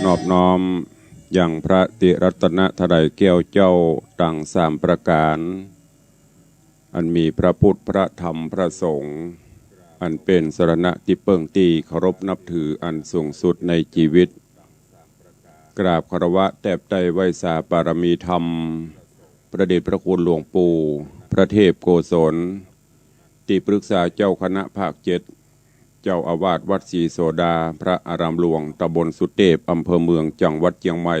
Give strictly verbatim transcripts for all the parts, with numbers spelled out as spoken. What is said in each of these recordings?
นอบน้อมยังพระตรีรัตนตรัยแก้วเจ้าตังสามประก๋าน อันมีพระพุทธ พระธรรม พระสงฆ์ อันเป๋นสรณะตี้เปิ้งตี้เคารพนับถืออันสูงสุดในจีวิต กราบคารวะแตบใต้ไหว้สาปารมีธรรม พระเดชพระคุณหลวงปู่ พระเทพโกศล ตี้ปรึกษาเจ้าคณะภาคเจ็ด เจ้าอาวาสวัดศรีโสดา พระอารามหลวงตำบลสุเตพ อำเภอเมือง จังหวัดเจียงใหม่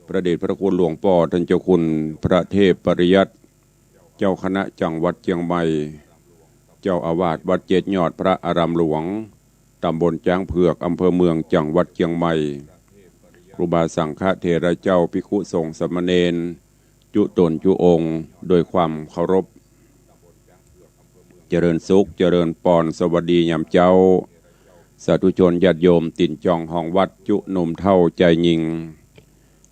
พระเดชพระคุณหลวงป้อต้านเจ้าคุณพระเทพปริยัติ เจ้าคณะจังหวัดเจียงใหม่ เจ้าอาวาสวัดเจ็ดยอด พระอารามหลวงตำบลจ๊างเผือก อำเภอเมือง จังหวัดเจียงใหม่ ครูบาสังฆเถระเจ้า ภิกขุสงฆ์สามเณร จุ๊ต๋นจุ๊องค์ โดยความเคารพ เจริญสุข เจริญปอน สวัสดียามเจ๊า สาธุชนญาติโยมตี๋นจองฮองวัด จุ๊หนุ่มเฒ่าจายญิง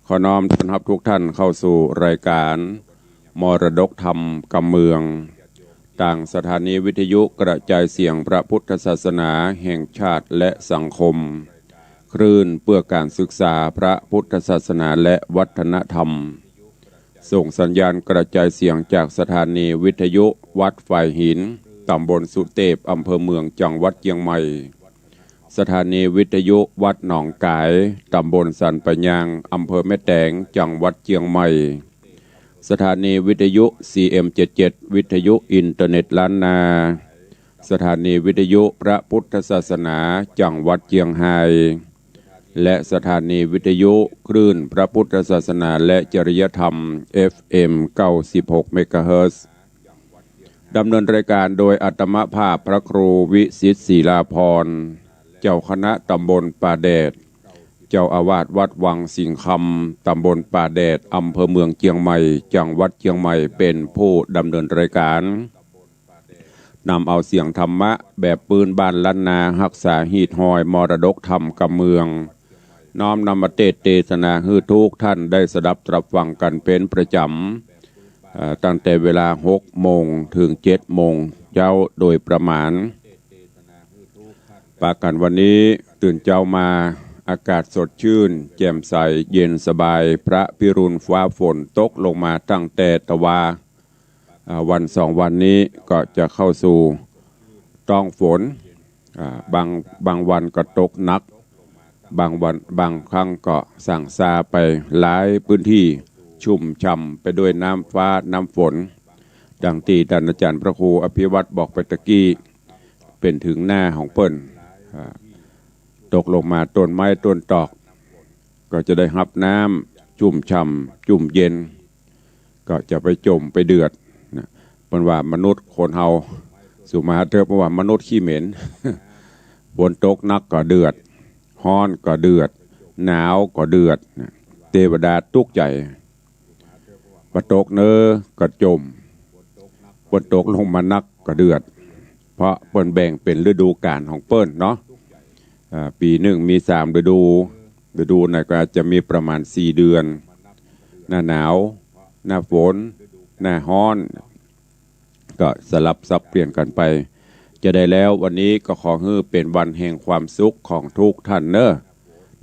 ขอน้อมต้อนฮับทุกท่านเข้าสู่รายการมรดกธรรมกำเมือง ตางสถานีวิทยุกระจายเสียงพระพุทธศาสนาแห่งชาติและสังคม คลื่นเพื่อการศึกษาพระพุทธศาสนาและวัฒนธรรม ส่งสัญญาณกระจายเสียงจากสถานีวิทยุวัดฝายหิน ตำบลสุเตพ อำเภอเมือง จังหวัดเจียงใหม่ สถานีวิทยุวัดหนองก๋าย ตำบลสันป่ายยาง อำเภอแม่แตง จังหวัดเจียงใหม่ สถานีวิทยุ ซีเอ็มเจ็ดเจ็ด วิทยุอินเทอร์เน็ตล้านนา สถานีวิทยุพระพุทธศาสนา จังหวัดเจียงฮาย และสถานีวิทยุคลื่นพระพุทธศาสนาและจริยธรรม เอฟเอ็ม เก้าสิบหก เมกะเฮิรตซ์ ดำเนินรายการโดยอาตมาภาพพระครูวิสิทธิ์ ศิลาภรณ์ เจ้าคณะตำบลป่าแดด เจ้าอาวาสวัดวังสิงห์คำ ตำบลป่าแดด อำเภอเมืองเจียงใหม่ จังหวัดเจียงใหม่ เป๋นผู้ดำเนินรายการ นำเอาเสียงธรรมะแบบปื้นบ้านล้านนา ฮักษาฮีตฮอยมรดกธรรมกำเมือง น้อมนำมาเตสน์เตสนาหื้อทุกท่านได้สดับตรับฟังกั๋นเป๋นประจ๋ำ เอ่อ ตั้งแต่เวลาหกโมงเถิงเจ็ดโมงเจ๊าโดยประมาณ ปะกั๋นวันนี้ตื่นเจ๊ามาอากาศสดชื่น แจ่มใส เย็นสบาย พระพิรุณฟ้าฝนตกลงมาตั้งแต่ตะวา อ่า วันสองวันนี้ก็จะเข้าสู่ต้องฝน อ่า บาง บางวันก็ตกหนัก บางวัน บางครั้งก็ส่างซาไปหลายพื้นที่ ชุ่มฉ่ำไปด้วยน้ำฟ้าน้ำฝน ดังตี้ต้านอาจ๋ารย์พระครูอภิวัตรบอกไปตะกี้ เป๋นเถิงหน้าของเปิ้น อ่า ตกลงมาต้นไม้ต้นตอก ก็จะได้ฮับน้ำชุ่มฉ่ำจุ่มเย็น ก็จะไปจ่มไปเดือดนะ เปิ้นว่ามนุษย์คนเฮา สุมาเถอะ เปิ้นว่ามนุษย์ขี้เหม็น ฝนตกหนักก็เดือด ฮ้อนก็เดือด หนาวก็เดือดนะ เตวดาตุ๊กใจ๋ บ่ตกเน้อก็จ่ม ฝนตกลงมาหนักก็เดือด เพราะเปิ้นแบ่งเป๋นฤดูกาลของเปิ้นเนาะ อ่า ปี๋นึ่งมีสามฤดู ฤดูไหนก็อาจจะมีประมาณสี่เดือน หน้าหนาว หน้าฝน หน้าฮ้อน ก็สลับสับเปลี่ยนกั๋นไป จะได้แล้ววันนี้ก็ขอหื้อเป๋นวันแห่งความสุขของทุกท่านเน้อ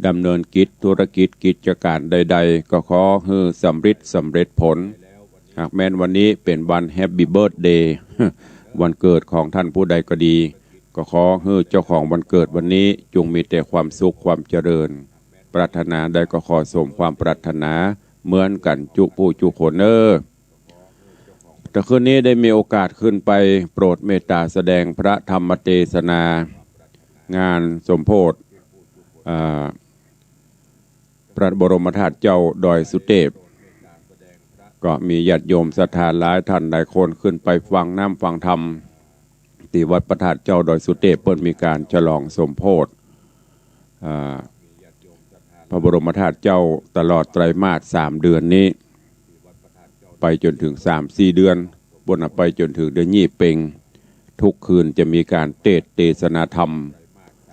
ดำเนินกิจธุรกิจกิจก๋านใดๆ ก็ขอหื้อสำริดสำเร็จผล หากแม้นวันนี้เป๋นวันแฮปปี้เบิร์ธเดย์ วันเกิดของท่านผู้ใดก็ดี ก็ขอหื้อเจ้าของวันเกิดวันนี้จงมีแต่ความสุขความเจริญ ปรารถนาใดก็ขอสมความปรารถนาเหมือนกั๋นจุผู้จุคนเน้อ แต่คืนนี้ได้มีโอกาสขึ้นไปโปรดเมตตาแสดงพระธรรมเตสนา งานสมโภช อ่า พระบรมธาตุเจ้าดอยสุเตพ ก็มีญาติโยมศรัทธาหลายท่านหลายคนขึ้นไปฟังน้ำฟังธรรม ตี้วัดพระธาตุเจ้าดอยสุเตพ เปิ้นมีก๋านฉลองสมโภช อ่า พระบรมธาตุเจ้าตลอดไตรมาสสามเดือนนี้ ไปจ๋นเถิงสามสี่เดือน บ่นไปจ๋นเถิงเดือนยี่เป็ง ทุกคืนจะมีก๋านเตสน์เตสนาธรรม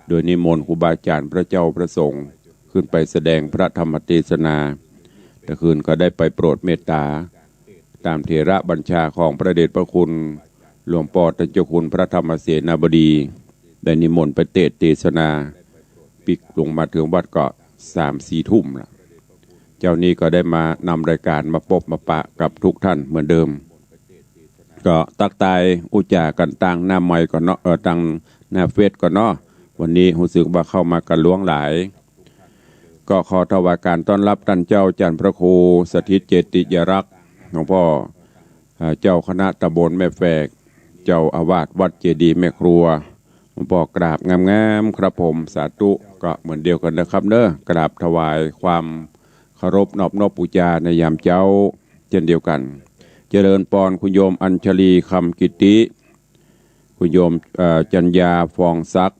โดยนิมนต์ครูบาอาจ๋ารย์พระเจ้าพระสงฆ์ขึ้นไปแสดงพระธรรมเตสนา แต่คืนก็ได้ไปโปรดเมตตา ต๋ามเถระบัญชาของพระเดชพระคุณหลวงป้อต้านเจ้าคุณพระธรรมเสนาบดี ได้นิมนต์ไปเตสน์เตสนา ปิ๊กลงมาเถิงวัดก็ สามสี่ทุ่มละ เจ๊านี้ก็ได้มานำรายก๋านมาปบมาปะกับกู้ต้านเหมือนเดิม ก็ตั๊กตายอู้จ๋ากั๋นตางหน้าไมค์ก่อนเนาะ เออ ตางหน้าเฟซก่อนเนาะ วันนี้ฮู้สึกว่าเข้ามากั๋นหลวงหลาย ก็ขอถวายก๋านต้อนฮับต้านเจ้าจันทร์พระครูสถิตเจติยรักษ์ หลวงป้อ เอ่อ เจ้าคณะตำบลแม่แฝก เจ้าอาวาสวัดเจดีย์แม่ครัว หลวงป้อกราบงามๆ ครับผม สาธุ ก็เหมือนเดียวกั๋นนะครับเนาะ กราบถวายความเคารพนอบนบปู๋จาในยามเจ๊า เจ้นเดียวกั๋น เจริญปอน คุณโยมอัญชลี คำกิติ คุณโยม เอ่อ จัญญา ฟองศักดิ์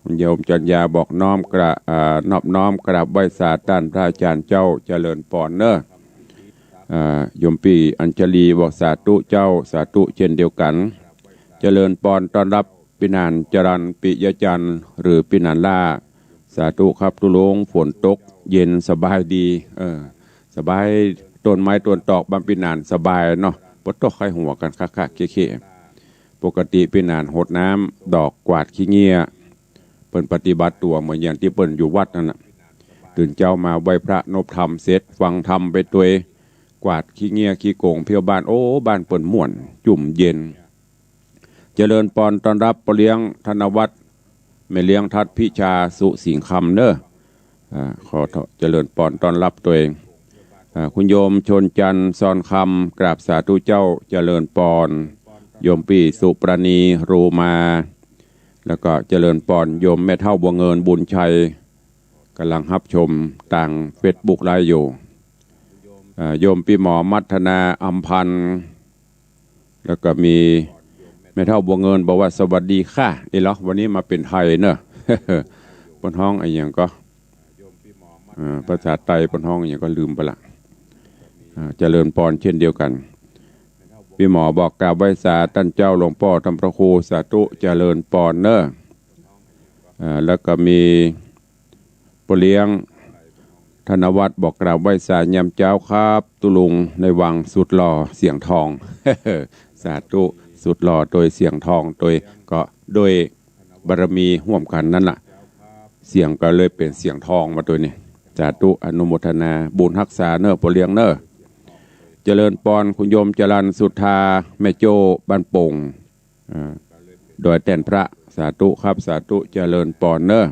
คุณโยมจัญญาบอกน้อมกราบ เอ่อ นอบน้อมกราบไหว้สาต้านพระอาจ๋ารย์เจ้า เจริญปอนเนาะ เอ่อ โยมปี้อัญชลีบอกสาธุเจ้า สาธุเจ้นเดียวกั๋น เจริญปอนต้อนฮับปี้หนานจรัญ ปิยะจันทร์ หรือปี้หนานล่า สาธุครับตุ๊ลุง ฝนตกเย็นสบายดี เออ สบาย ต้นไม้ต้นตอกบ้านปี้หนานสบายเนาะ บ่ต้องใค่หัวกั๋นคะๆ เค้ๆ ปกติปี้หนานหดน้ำดอกกวาดขี้เงี้ย เปิ้นปฏิบัติตั๋วเหมือนอย่างตี้เปิ้นอยู่วัดนั่นน่ะ ตื่นเจ๊ามาไหว้พระนบธรรมเสร็จ ฟังธรรมไปตวย กวาดขี้เงี้ยขี้โก๋งเผี้ยวบ้าน โอ้ บ้านเปิ้นม่วนจุ่มเย็น เจริญปอนต้อนฮับป้อเลี้ยงธนวัฒน์ แม่เลี้ยงทัดพิชา สุสิงห์คำเนาะ อ่า ขอเจริญปอนต้อนฮับตวย อ่า คุณโยมชนจันทร์ ซอนคำ กราบสาธุเจ้า เจริญปอน โยมปี้สุปราณี โรมา แล้วก็เจริญปอนโยมแม่เฒ่าบัวเงิน บุญชัย ก่ำลังฮับชมตางเฟซบุ๊กไลฟ์อยู่ อ่า โยมปี้หมอมัทนา อำพันธ์ แล้วก็มีแม่เฒ่าบัวเงินบอกว่า สวัสดีค่ะ เอ้ยเหรอ วันนี้มาเป๋นไทยเนาะ เปิ้นฮ้องอะหยังก็ อ่า ภาษาไตเปิ้นฮ้องอะหยังก็ลืมไปละ อ่า เจริญปอนเจ้นเดียวกั๋น ปี้หมอบอกกราบไหว้สาต้านเจ้าหลวงป้อต้านพระครู สาธุ เจริญปอนเนาะ อ่า แล้วก็มี ป้อเลี้ยงธนวัฒน์บอกกราบไหว้สายามเจ๊าครับ ตุ๊ลุงในวังสุดหล่อเสียงทอง สาธุ สุดหล่อตวยเสียงทองตวย ก็ด้วยบารมีฮ่วมกั๋นนั่นล่ะ เสียงก็เลยเป๋นเสียงทองมาตวยนี่ สาธุ อนุโมทนาบุญฮักษาเนาะ ป้อเลี้ยงเนาะ เจริญปอน คุณโยมจรัญ สุธา แม่โจ้ บ้านโป่ง อ่า ดอยแต้นพระ สาธุครับ สาธุ เจริญปอนเนาะ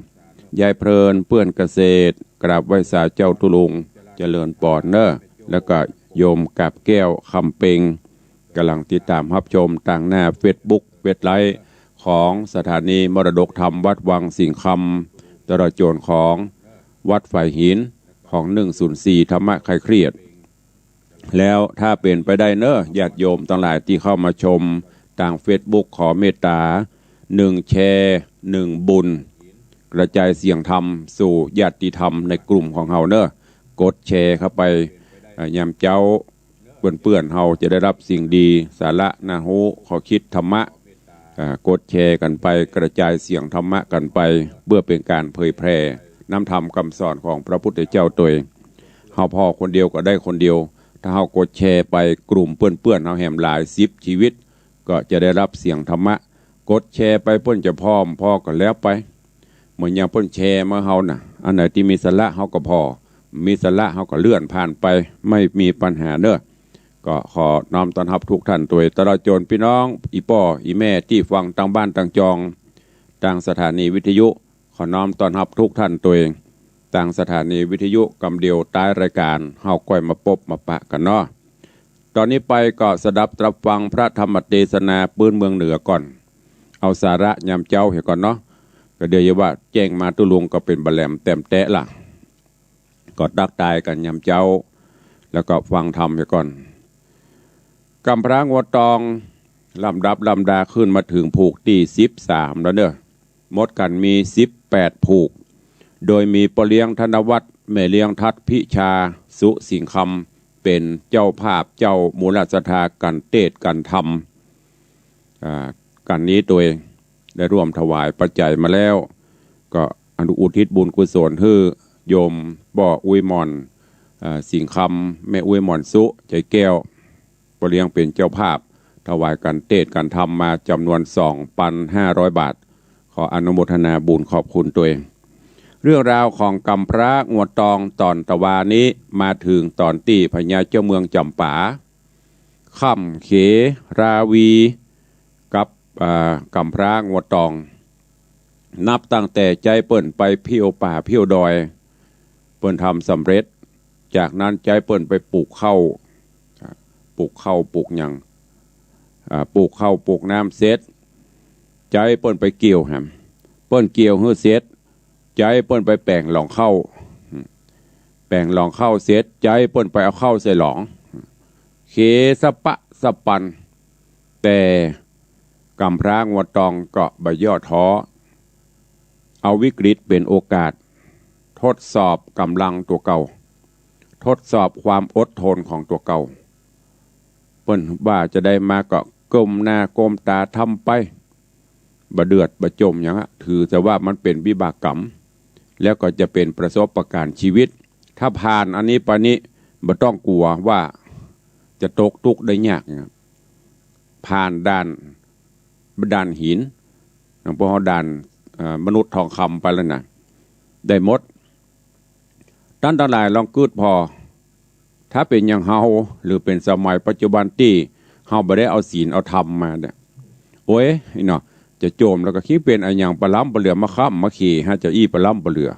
ยายเพลิน เปื้อนเกษตร กราบไหว้สาเจ้าตุ๊ลุง เจริญปอนเนาะ แล้วก็โยมกาบแก้ว คำเป็ง ก่ำลังติดต๋ามฮับชมตางหน้าเฟซบุ๊ก เว็บไซต์ของสถานีมรดกธรรมวัดวังสิงห์คำ ตลอดจ๋นของวัดฝายหิน ของหนึ่งศูนย์สี่ ธรรมะคลายเครียด แล้วถ้าเป๋นไปได้เนาะ ญาติโยมตังหลายตี้เข้ามาชมตางเฟซบุ๊ก ขอเมตต๋า หนึ่งแชร์ หนึ่งบุญ กระจายเสียงธรรมสู่ญาติธรรมในกลุ่มของเฮาเนาะ กดแชร์เข้าไป เอ่อ ยามเจ๊า เปื้อนๆ เฮาจะได้ฮับสิ่งดี สาระน่าฮู้ ข้อคิดธรรมะ อ่า กดแชร์กั๋นไป กระจายเสียงธรรมะกั๋นไป เปื้อเป๋นก๋านเผยแผ่น้ำธรรมกำสอนของพระพุทธเจ้าตวย เฮาผ่อคนเดียวก็ได้คนเดียว ถ้าเฮากดแชร์ไปกลุ่มเปื้อนๆ เฮาแหมหลายสิบชีวิต ก็จะได้ฮับเสียงธรรมะ กดแชร์ไปเปิ้นจะผ่อบ่ผ่อก็แล้วไป เหมือนอย่างเปิ้นแชร์มาเฮาน่ะ อันไหนตี้มีสาระเฮาก็ผ่อ มีสาระเฮาก็เลื่อนผ่านไป ไม่มีปัญหาเนาะ ก็ขอน้อมต้อนฮับกู้ต้านตวย ตลอดจ๋นปี้น้อง อี่ป้อ อี่แม่ตี้ฟังตางบ้านตางจอง ตางสถานีวิทยุ ขอน้อมต้อนฮับกู้ต้านตวย ตางสถานีวิทยุ กำเดียวต้ายรายก๋าน เฮาก้อยมาปบมาปะกั๋นเนาะ ต๋อนนี้ไปก็สดับตรับฟังพระธรรมเตสนาปื๊นเมืองเหนือก่อน เอาสาระยามเจ๊าเหียก่อนเนาะ ก็เดี๋ยวจะว่าแจ้งมาตุ๊ลุงก็เป๋นบ่าแหลมแต้มแต๊ละ ก็ตั๊กตายกั๋นยามเจ๊า แล้วก็ฟังธรรมเหียก่อน กำพร้างัวตอง ลำดับลำดาขึ้นมาเถิงผูกตี้สิบสามแล้วเนาะ หมดกั๋นมีสิบแปดผูก โดยมีป้อเลี้ยงธนวัฒน์ แม่เลี้ยงทัดพิชา สุสิงห์คำ เป๋นเจ้าภาพเจ้ามูลศรัทธากั๋นเตสน์กั๋นธรรม อ่า กั๋นนี้ตวย ได้ร่วมถวายปัจจัยมาแล้ว ก็อนุอุทิศบุญกุศลหื้อโยมป้ออุ๊ยหม่อน อ่า สิงห์คำ แม่อุ๊ยหม่อนสุ ใจแก้ว ป้อเลี้ยงเป๋นเจ้าภาพ ถวายกั๋นเตสน์กั๋นธรรมมาจ๋ำนวนสองปันห้าร้อยบาท ขออนุโมทนาบุญขอบคุณตวย เรื่องราวของก๋ำพร้างัวตองต๋อนตะวานี้ มาเถิงต๋อนตี้พญาเจ้าเมืองจ๋ำปา ค่ำเขราวี กับ อ่า ก๋ำพร้างัวตอง นับตั้งแต่ใจ๊เปิ้นไปเพี้ยวป่าเพี้ยวดอย เปิ้นทำสำเร็จ จากนั้นใจ๊เปิ้นไปปลูกข้าว อ่า ปลูกข้าวปลูกหยัง อ่า ปลูกข้าวปลูกน้ำเสร็จ ใจ๊เปิ้นไปเกี่ยวแหม เปิ้นเกี่ยวหื้อเสร็จ ใจ๊เปิ้นไปแป๋งหลองข้าว แป๋งหลองข้าวเสร็จ ใจ๊เปิ้นไปเอาข้าวใส่หลอง เคสะปะสะปัน แต่ก๋ำพร้างัวตองก็บ่ย่อท้อ เอาวิกฤตเป๋นโอกาส ทดสอบก๋ำลังตั๋วเก่า ทดสอบความอดทนของตั๋วเก่า เปิ้นว่าจะใดมาก็ก้มหน้าก้มต๋าทำไป บ่เดือดบ่จ๋มหยังอะ ถือซะว่ามันเป๋นวิบากกรรม แล้วก็จะเป๋นประสบการณ์ชีวิต ถ้าผ่านอันนี้ไปนี้ บ่ต้องกั๋วว่าจะตกตุ๊กข์ได้ยากนะ ผ่านด่าน ด่านหิน อย่างพวกเฮาด่าน เอ่อ มนุษย์ทองคำไปแล้วนะ ได้หมด ต้านตังหลายลองกึ๊ดผ่อ ถ้าเป๋นอย่างเฮา หรือเป๋นสมัยปัจจุบันตี้เฮาบ่ได้เอาศีลเอาธรรมมาเนี่ย โอ๊ย อี้เนาะ จะจ๋มแล้วก็คิดเป๋นอะหยังปะล้ำปะเหลือมาค้ำมาเข ฮะ จะอี้ปะล้ำปะเหลือ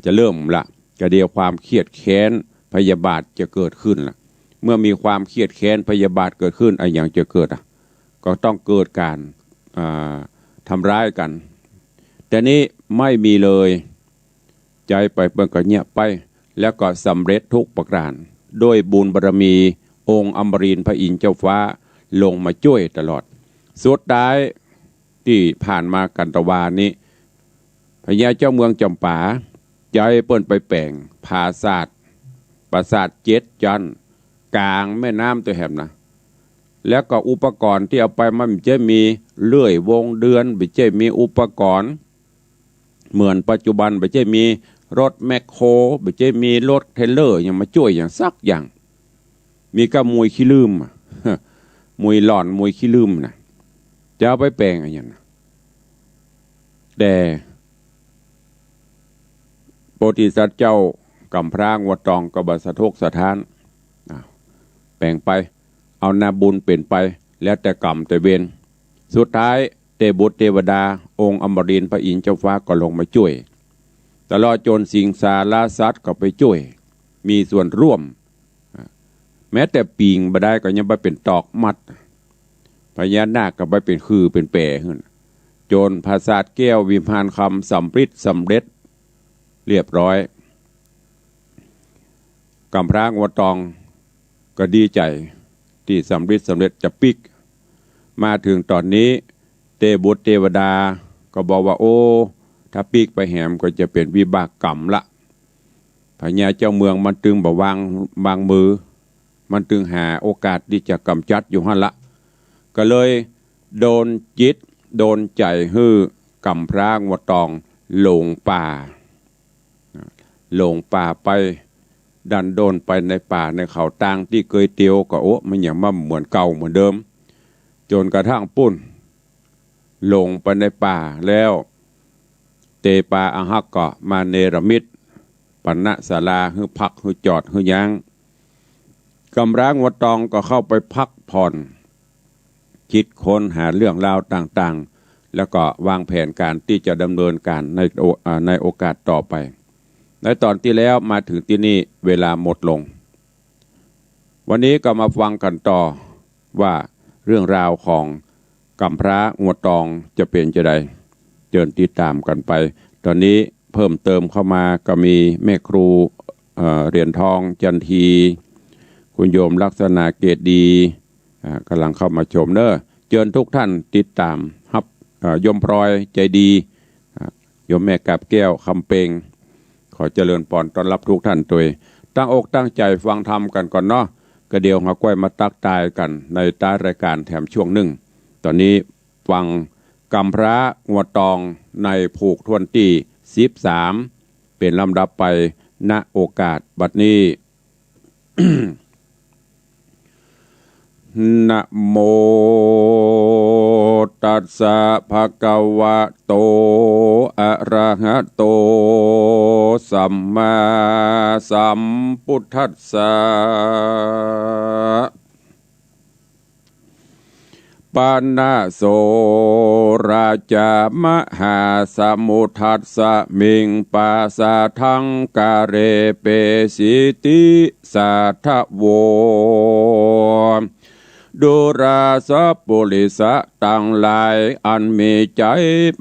จะเริ่มละ กะเดี๋ยวความเครียดแค้นพยาบาทจะเกิดขึ้นละ เมื่อมีความเครียดแค้นพยาบาทเกิดขึ้น อะหยังจะเกิดอะ ก็ต้องเกิดก๋าน อ่า ทำร้ายกั๋น แต่นี้ไม่มีเลย ใจ๊ไปเปิ้นก็เงียบไป แล้วก็สำเร็จทุกประก๋าน ด้วยบุญบารมีองค์อมรินทร์พระอินทร์เจ้าฟ้าลงมาจ้วยตลอด สุดท้ายตี้ผ่านมากั๋นตะวานี้ พญาเจ้าเมืองจ๋ำปา ใจ๊เปิ้นไปแป๋งผาสาท ปราสาทเจ็ดจั๊น ก๋างแม่น้ำตวยแหมนะ แล้วก็อุปกรณ์ตี้เอาไปมันบ่ใจ้มีเลื่อยวงเดือน บ่ใจ้มีอุปกรณ์เหมือนปัจจุบัน บ่ใจ้มีรถแมคโคร บ่ใจ้มีรถเทรลเลอร์หยังมาจ้วยหยังสักอย่าง มีก้ามุยขี้ลื่มอะ มุยหล่อนมุยขี้ลื่มน่ะ จะเอาไปแป๋งอะหยังน่ะ แต่ โพธิสัตว์เจ้าก๋ำพร้างัวตองก็บ่สะทกสะท้าน อ่ะ แป๋งไป เอาหน้าบุญเป๋นไป แล้วแต่กรรมแต่เวร สุดท้ายเตบุตรเตวดา องค์อมรินทร์พระอินทร์เจ้าฟ้าก็ลงมาจ้วย ตลอดจ๋นสิงสารสัตว์ก็ไปจ้วย มีส่วนร่วม อ่ะ แม้แต่ปิงบ่ได้ก็ยังไปเป๋นตอกมัด พญานาคก็ไปเป๋นขื่อเป๋นแป๋หื้อ จ๋นปราสาทแก้ววิมานคำสำริดสำเร็จเรียบร้อย ก๋ำพร้างัวตองก็ดีใจ๋ตี้สำริดสำเร็จจะปิ๊ก มาเถิงต๋อนนี้ เตบุตรเตวดาก็บอกว่า โอ้ ถ้าปิ๊กไปแหมก็จะเป๋นวิบากกรรมละ พญาเจ้าเมืองมันตึงบ่วาง วางมือ มันตึงหาโอกาสตี้จะก๋ำจัดอยู่หั้นละ ก็เลยดลจิตดลใจ๋หื้อก๋ำพร้างัวตองหลงป่า หลงป่าไป ดันด้นไปในป่าในเขา ตางตี้เกยเตียวก็ โอ้ มันหยังมาเหมือนเก่าเหมือนเดิม จ๋นกระทั่งปู้น หลงไปในป่าแล้ว เตปาอาฮักก็มาเนรมิตปณศาลาหื้อพักหื้อจอดหื้อยั้ง ก๋ำพร้างัวตองก็เข้าไปพักผ่อน คิดค้นหาเรื่องราวต่างๆ แล้วก็วางแผนก๋านตี้จะดำเนินก๋านในโอ- อ่า ในโอกาสต่อไป ในต๋อนตี้แล้วมาเถิงตี้นี่เวลาหมดลง วันนี้ก็มาฟังกั๋นต่อว่าเรื่องราวของก๋ำพร้างัวตองจะเป๋นจาใด เจิญติดต๋ามกั๋นไป ต๋อนนี้เพิ่มเติมเข้ามาก็มีแม่ครู เอ่อ เหรียญทอง จันที คุณโยมลักษณะเกตดี อ่า ก๋ำลังเข้ามาชมเน้อ เจิญทุกท่านติดต๋ามฮับ เอ่อ โยมพลอยใจดี อ่า โยมแม่กาบแก้ว คำเปง ขอเจริญปอนต้อนฮับทุกท่านตวย ตั้งอกตั้งใจ๋ฟังธรรมกั๋นก่อนเนาะ ก็เดี๋ยวเฮาก้อยมาตั๊กตายกั๋นในต๊ายรายก๋านแถมช่วงนึ่ง ต๋อนนี้ฟังก๋ำพร้างัวตองในผูกถ้วนตี้สิบสาม เป๋นลำดับไป ณ โอกาสบัดนี้ นะโม ตัสสะ ภะคะวะโต อะระหะโต สัมมาสัมพุทธัสสะ ปะนะโส ราจา มหาสมุทธัสสะ มิง ปาสาทัง กะเร เป สิติ สาทะโว ดูราสะ ปุริสะ ตังหลาย อันมีใจ๋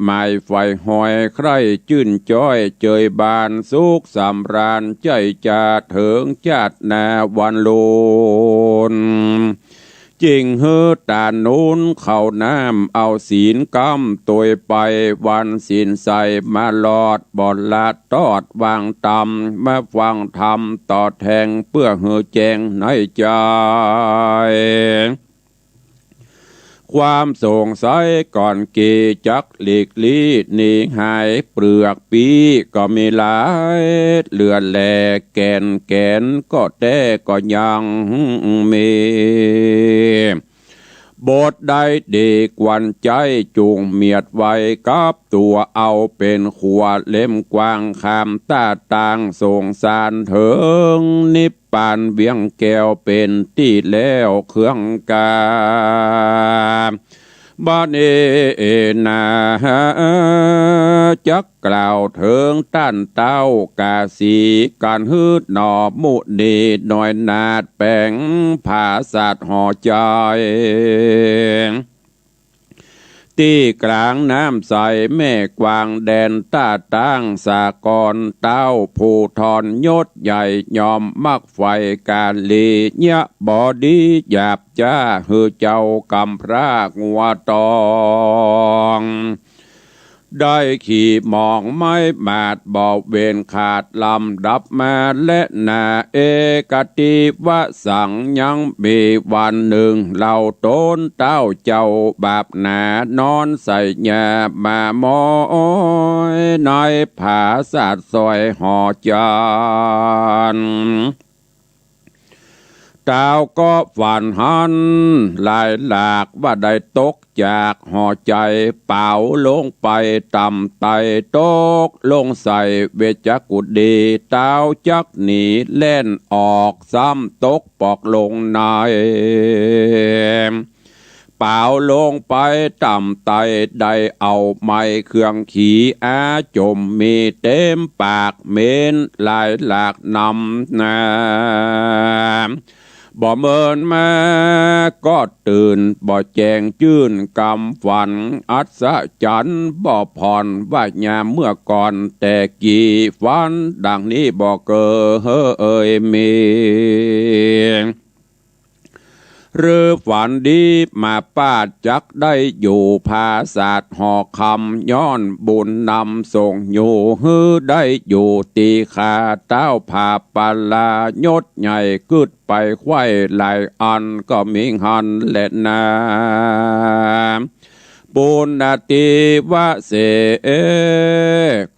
หมายใฝ่หอย ใคร่จื้นจ้อย เจยบานสุขสำราญ ใจ้จะเถิงจาติหน้าวันลูน จึงหื้อตานุนเข้าน้ำ เอาศีลก้ำตวยไป วันศีลใสมาลอด บ่ละตอดวางตำ มาฟังธรรมต่อแทง เปื้อหื้อแจ้งในใจ๋ ความสงสัยก่อนเก่จักหลีกลี้หนีหาย เปลือกปี้ก็มีหลาย เหลือแลแก่น แก่นก็แต๊ก็ยังมี บทใดดีกวันใจ๊ จุ่งเมียดไว้กับตั๋ว เอาเป๋นขัวเล่มกว้าง ข้ามต้าตางสงสาร เถิงนิพพานเวียงแก้ว เป๋นตี้แล้วเครื่องกา บัดนี้นา จักกล่าวเถิงต้านเต้ากาสี กันหื้อหน่อมุนี หน่วยนาฏแป๋งผาสาทหอใจ๋ ตี้กลางน้ำใสแม่กวาง แดนต้าตางสากล เต้าผู้ทอนยศใหญ่ ยอมมักใฝ่กาลี เยียะบ่ดีหยาบจ้า หื้อเจ้ากำพร้างัวตอง ได้ขี่หมองไม้หมาด บ่เว้นขาดลำดับมา และนา เอกติวสัง ยังมีวันนึ่ง เหล่าต๋นเต้าเจ้าบาปหนา นอนใส่ยาหม่าม้อย ในผาสาทซอยหอจันทน์ เต้าก็ฝันหันหลายหลาก ว่าได้ตกจากหอใจ๋ เป๋าลงไปต่ำไต ตกลงใส่เวชกุฏี เต้าจักหนีแล่นออก ซ้ำตกปอกลงใน เป๋าลงไปต่ำไต ได้เอาไม้เครื่องขีอาจม มีเต๋มปากเหม็นหลายหลากนำนา บ่เมินมาก็ตื่น บ่แจ้งจื้นกำฝันอัศจรรย์ บ่ผ่อนว่ายามเมื่อก่อนแต่กี้ ฝันดังนี้บ่เกยมี หรือฝันดีมาปาด จักได้อยู่ผาสาทหอคำ ย้อนบุญนำส่งอยู่ หื้อได้อยู่ตี้ข้าเต้าผาปลายศใหญ่ กึ๊ดไปไขว้หลายอันก็มีหั้นแลนา ปุณณติวเส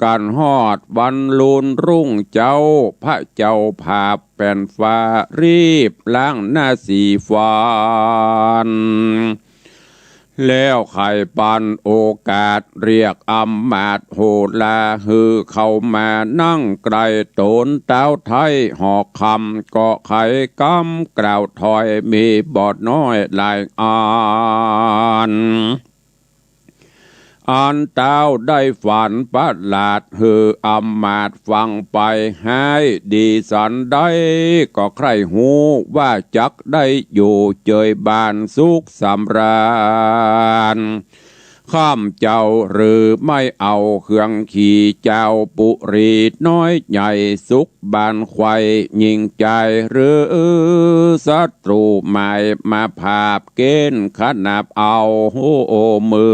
กันฮอดวันลูนรุ่งเจ้า พระเจ้าผาแป๋นฟ้ารีบล้างหน้าสีฟัน แล้วใค่ปันโอกาสเรียกอำมาตย์โหรา หื้อเข้ามานั่งใก้ต๋นเต้าไท้หอคำ ก็ไขกำกล่าวถ้อยมีบ่น้อยหลายอัน อันเต้าได้ฝันประหลาด หื้ออำมาตย์ฟังไป หายดีสันใด ก็ใคร่ฮู้ว่าจักได้อยู่เจยบานสุขสำราญ ข้ามเจ้าหรือไม่เอาเครื่องขี่ เจ้าปุรีน้อยใหญ่สุขบานไขว่ หญิงจายหรือศัตรูหมายมาผาบเก๋ณฑ์ขนาบเอาเมื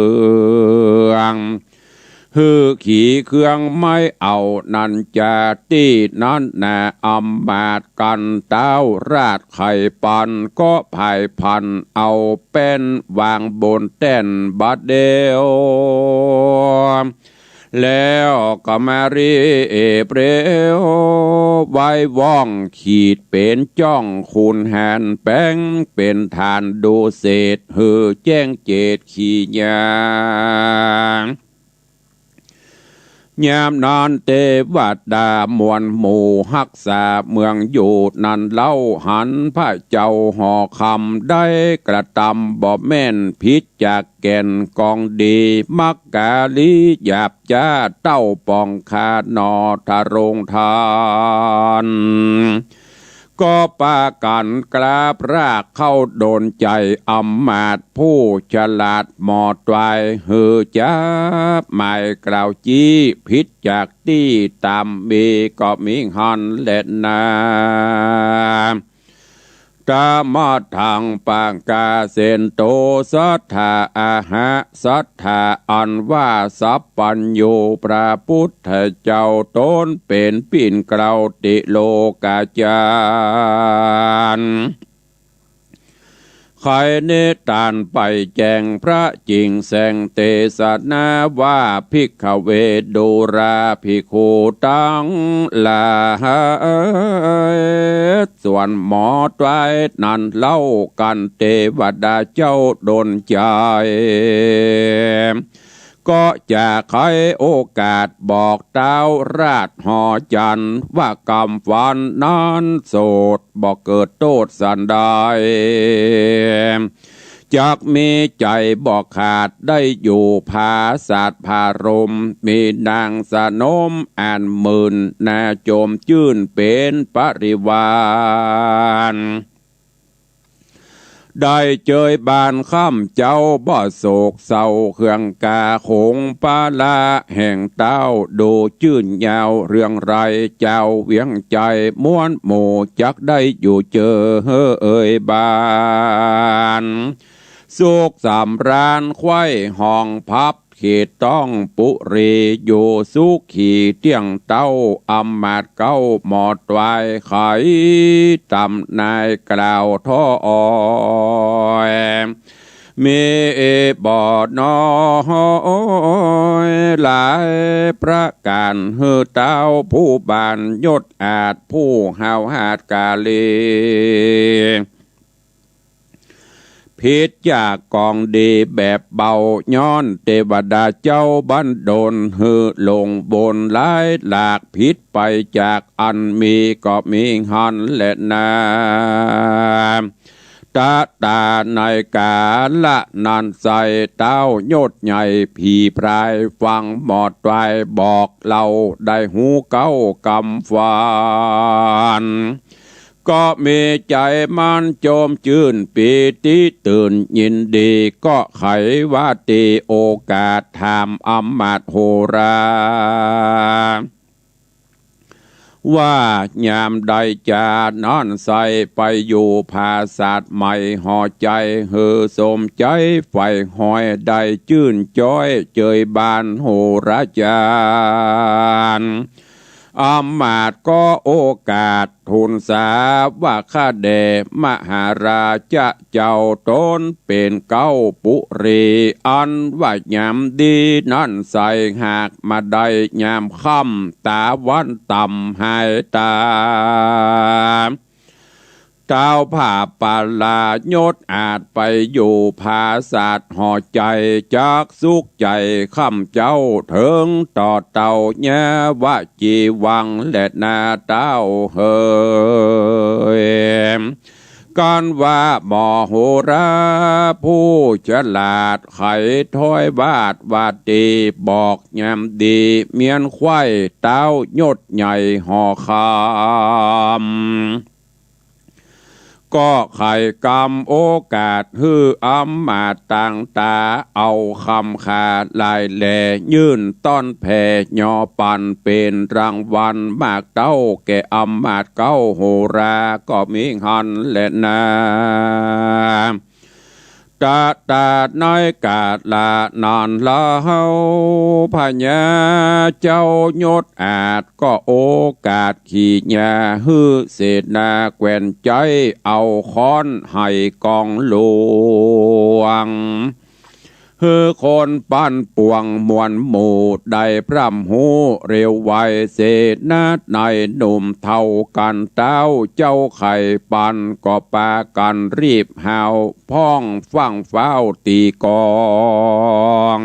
อง หื้อขี่เครื่องไม้เอานั้นจา ตี้นั้นนาอำมาตย์กันเต้าราชไขปัน ก็ผายผันเอาแป้นวางบนแต้นบัดเดียว แล้วก็มารีบเร็ว ไว้ว่องขีดเป๋นจ้อง ขุนหารแป๋งเป๋นฐาน ดูเสดหื้อแจ้งเจตน์ขีญา ยามนั้นเตวดามวลหมู่ฮักษาเมืองอยู่นั้นเล่า หันพระเจ้าหอคำได้กระตำบ่แม่น ผิดจากแก่นกองดี มักกาลีหยาบจ๊า เต้าป๋องข้าหนอทะรงทาน ก็ปากั๋นกราบราบเข้าโดนใจ๋ อำมาตย์ผู้ฉลาดหมอตวาย หื้อจับหมายกล่าวจี้ ผิดจากตี้ต๋ามมีก็มิหั้นแลนา ตมะทังปะกาเสนโต สัตถาอะหะ สัตถาอันว่าสัพพัญญู พระปุทธเจ้าต๋นเป๋นปิ้นเกล้าติโลกาจารย์ ใค่นิทานไปแจ้งพระจิ่งแสงเตสนาว่า ภิกขเวดูราภิกขุตังหลาย ส่วนหมอตวายนั้นเล่ากั๋นเตวดาเจ้าโดนใจ๋ ก็จะใค่โอกาสบอกต้าวราชหอจันทร์ ว่ากำวันนั้นโสดบ่เกิดโต้ษสันใด จักมีใจ๋บ่ขาดได้อยู่ผาสาทผารม มีนางสนมอันหมื่นนา จมจื้นเป๋นปริวาร ได้เจยบานค่ำเจ้าบ่โศกเศร้า เครื่องกาขงปาละแห่งต้าว ดูจื้นยาวเรืองไร้ เจ้าเวียงใจ๋มวลหมู่ จักได้อยู่เจยบาน สุขสำราญไขว้ห้องพับ เขตต้องปุรี อยู่สุขีเตี้ยงเต้า อำมาตย์เก๊าหมอตวาย ไขต๋ำนายกล่าวถ้อย มีบ่น้อยหลายประก๋าน หื้อต้าวผู้บานยศอาจ ผู้ห้าวหาญกาลี ผิดจากกองดีแบบเบา ย้อนเตวดาเจ้าบันดล หื้อหลงบนหลายหลาก ผิดไปจากอันมีก็มิหั้นแลนา ตะต๋าในกาละนั้นไส้ ต้าวยศใหญ่ผีพราย ฟังหมอตวายบอกเล่า ได้ฮู้เก๊ากำวัน ก็มีใจ๋มันจมจื้นปีติตื่นยินดี ก็ใค่ว่าตี้โอกาสถามอำมาตย์โหรา ว่ายามใดจานั้นไส้ไปอยู่ผาสาทใหม่ หอใจ๋หื้อสมใจ๋ใฝ่หอย ได้จื้นจ๊อยเจยบานโหราจารย์ อำมาตย์ก็โอกาสทูลสาว่าข้าแด่มหาราชะเจ้า ต๋นเป๋นเก๊าปุรี อันว่ายามดีนั้นไส้ หากมาได้ยามค่ำ ต๋าวันต่ำหายต๋า ต้าวผาปลายศอาจไปอยู่ผาสาทหอใจ๋ จักสุขใจ๋ค่ำเจ๊า เถิงต่อเต้ายาวจีวังแลนา ต้าวเหย กั๋นว่าหมอโหราผู้ฉลาด ไขถ้อยวาดวาตี บอกยามดีเมี้ยนไขว้ ต้าวยศใหญ่หอคำ ก็ใค่กำโอกาสหื้ออำมาตย์ตางต๋า เอาคำคาลายแล ยื่นต้อนแผ่ยอปัน เป๋นรางวัลมากเต้า แก่อำมาตย์เก๊าโหรา ก็มิหั้นแลนา ตะต๋าในกาละนั้นเล่า พญาเจ้ายศอาจ ก็โอกาสขีญา หื้อเสนาแควนใจ๊ เอาค้อนไหกองหลวง หื้อคนปันปวงมวลหมู่ได้พร่ำฮู้เร็วไว เสนานัยหนุ่มเฒ่ากั๋นเต๊า เจ้าใค่ปันก็ปากั๋นรีบฮาว พ่องฟั่งฟ้าวตี๋กอง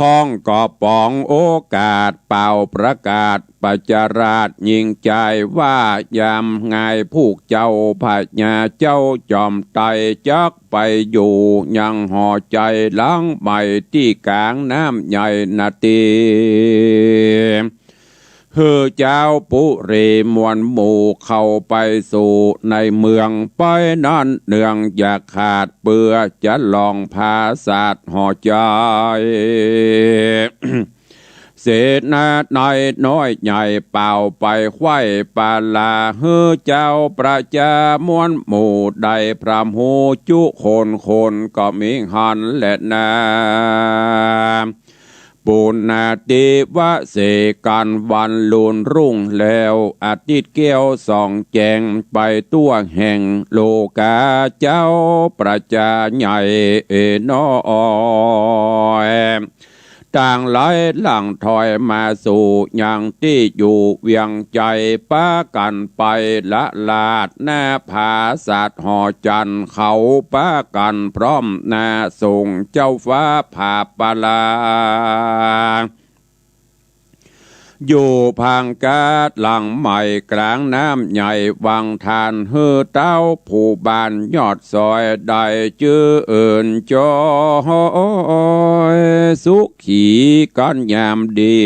พ่องก็ป๋องโอกาสเป่าประกาศประจาราษฎร์ยิ่งใจ๋ว่า ยามงายผู้เจ้าพญาเจ้าจอมไตรจักไปอยู่ยังหอใจ๋หลังใหม่ตี้ก๋างน้ำใหญ่นาตี หื้อจาวปุรีมวลหมู่เข้าไปสู่ในเมือง ไปนั้นเนืองอย่าขาด เปื้อจะลองผาสาทหอใจ๋ เสนานัยน้อยใหญ่เป่าไปไขว้ปาลา หื้อจาวประจามวลหมู่ได้พร่ำฮู้จุคน คนก็มีหันแลนา ปุณณาติวเสกั๋นวันลุนรุ่งแล้ว อาทิตย์แก้วส่องแจ้งไปทั่วแห่ง โลกาเจ้าประจาใหญ่น้อย ต่างไหลหลั่งถอยมาสู่ยังตี้อยู่เวียงใจ๋ ปากั๋นไปละลาดหน้าผาสาทหอจันทร์ เขาปากั๋นพร้อมหน้าส่งเจ้าฟ้าผาปาลา อยู่ผางกาดหลังใหม่ก๋างน้ำใหญ่วังทาน หื้อเต๊าผู้บ้านยอดซอยได้จื้อเอิ้นจอย สุขีกั๋นยามดี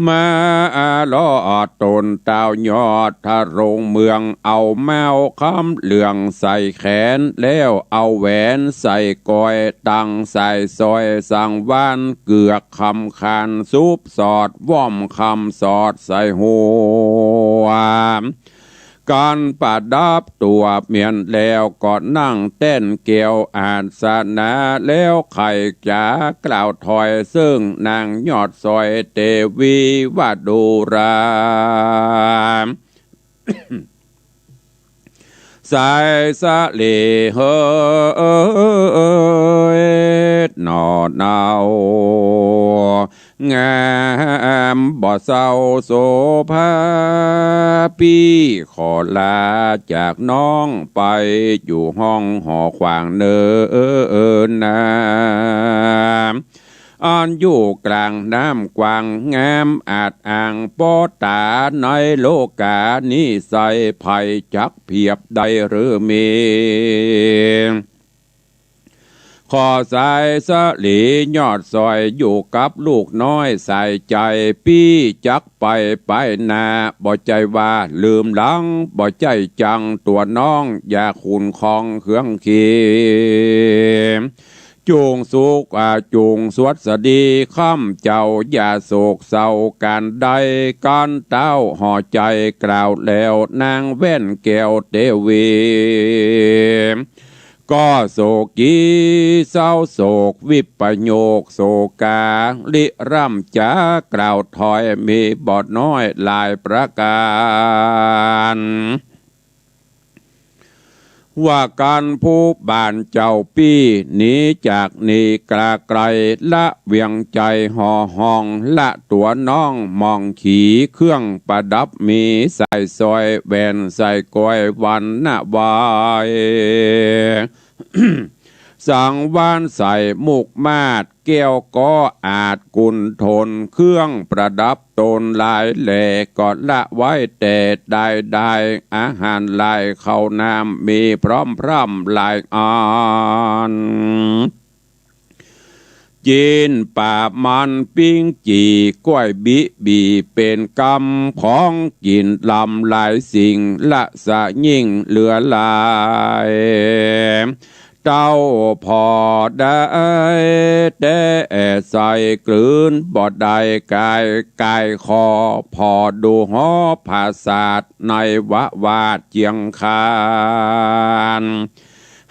มาลอดตนเต้ายอดทะโรงเมือง เอาแม้วคำเหลืองใส่แขน แล้วเอาแหวนใส่ก้อย ตั้งสายสร้อยสังวาล เกือกคำคานสุบสอด ว้อมคำสอดใส่หัว ก๋านประดับตั๋วเมียนแล้วก็นั่งแต้นแก้วอาสนะ แล้วใค่จ๋ากล่าวถอยเซิ่งนางยอดซอยเตวีวดูรา สายสะเหล่เฮย หน่อเนา งามบ่เศร้าโสภา ปี้ขอลาจากน้องไป อยู่ห้องหอขวางเนินนา อันอยู่ก๋างน้ำกว้างงามอาจอ้าง ปอต๋าในโลกานี้ ใส่ใผจักเปียบได้หรือมี ขอสายสะเหล่ยอดซอย อยู่กับลูกน้อยสายใจ๋ ปี้จักไปไปหน้า บ่ใจ้ว่าลืมหลัง บ่ใจ้จังตั๋วน้อง อย่าขุนคองเคืองเข จุ่งสุข อ่า จุ่งสวัสดีค่ำเจ้า อย่าโศกเศร้าก๋านใด ก๋านเต้าหอใจ๋กล่าวแล้ว นางแว่นแก้วเตวี ก็โศกีเศร้าโศกวิปโยคโศกา ริร่ำจ๋ากล่าวถอย มีบ่น้อยหลายประก๋าน ว่าก๋านผู้บ้านเจ้าปี้ หนีจากนี้กาไก๋ ละเวียงใจ๋ห่อห้อง ละตั๋วน้องหมองขี เครื่องประดับมีสายสร้อย แหวนสายก้อย วรรณะวาย สังวาลใส่มุกมาศ แก้วก็อาจกุณฑล เครื่องประดับตนหลายแหล่ ก็ละไว้แต่ได้ได้ อาหารหลายข้าวน้ำ มีพร้อมพร่ำหลายอัน จีนป่ามันปิ้งจี่ ก้วยบิบี่ เป๋นกำของกิ๋นลำหลายสิ่ง ละสะยิ่งเหลือหลาย เต้าผ่อได้แต่ใส่กลืนบ่ได้ก๋ายก๋ายคอ ผ่อดูหอผาสาทในวะวาดเจียงคาน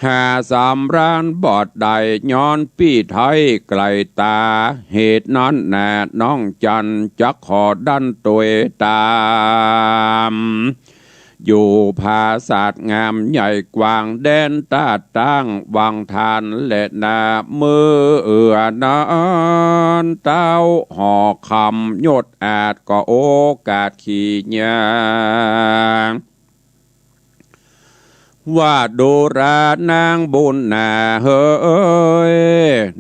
หาสำราญบ่ได้ย้อนปี้ไท้ไก๋ต๋า เหตุนั้นแหละน้องจันจักขอดันตวยต๋าม อยู่ผาสาทงามใหญ่กว้างแดนต้าตั้งวังทานแลนา เมื่อนั้นเต้าหอคำยศอาจก็โอกาสขี่ยาง ว่าดูรานางบุญนาเหย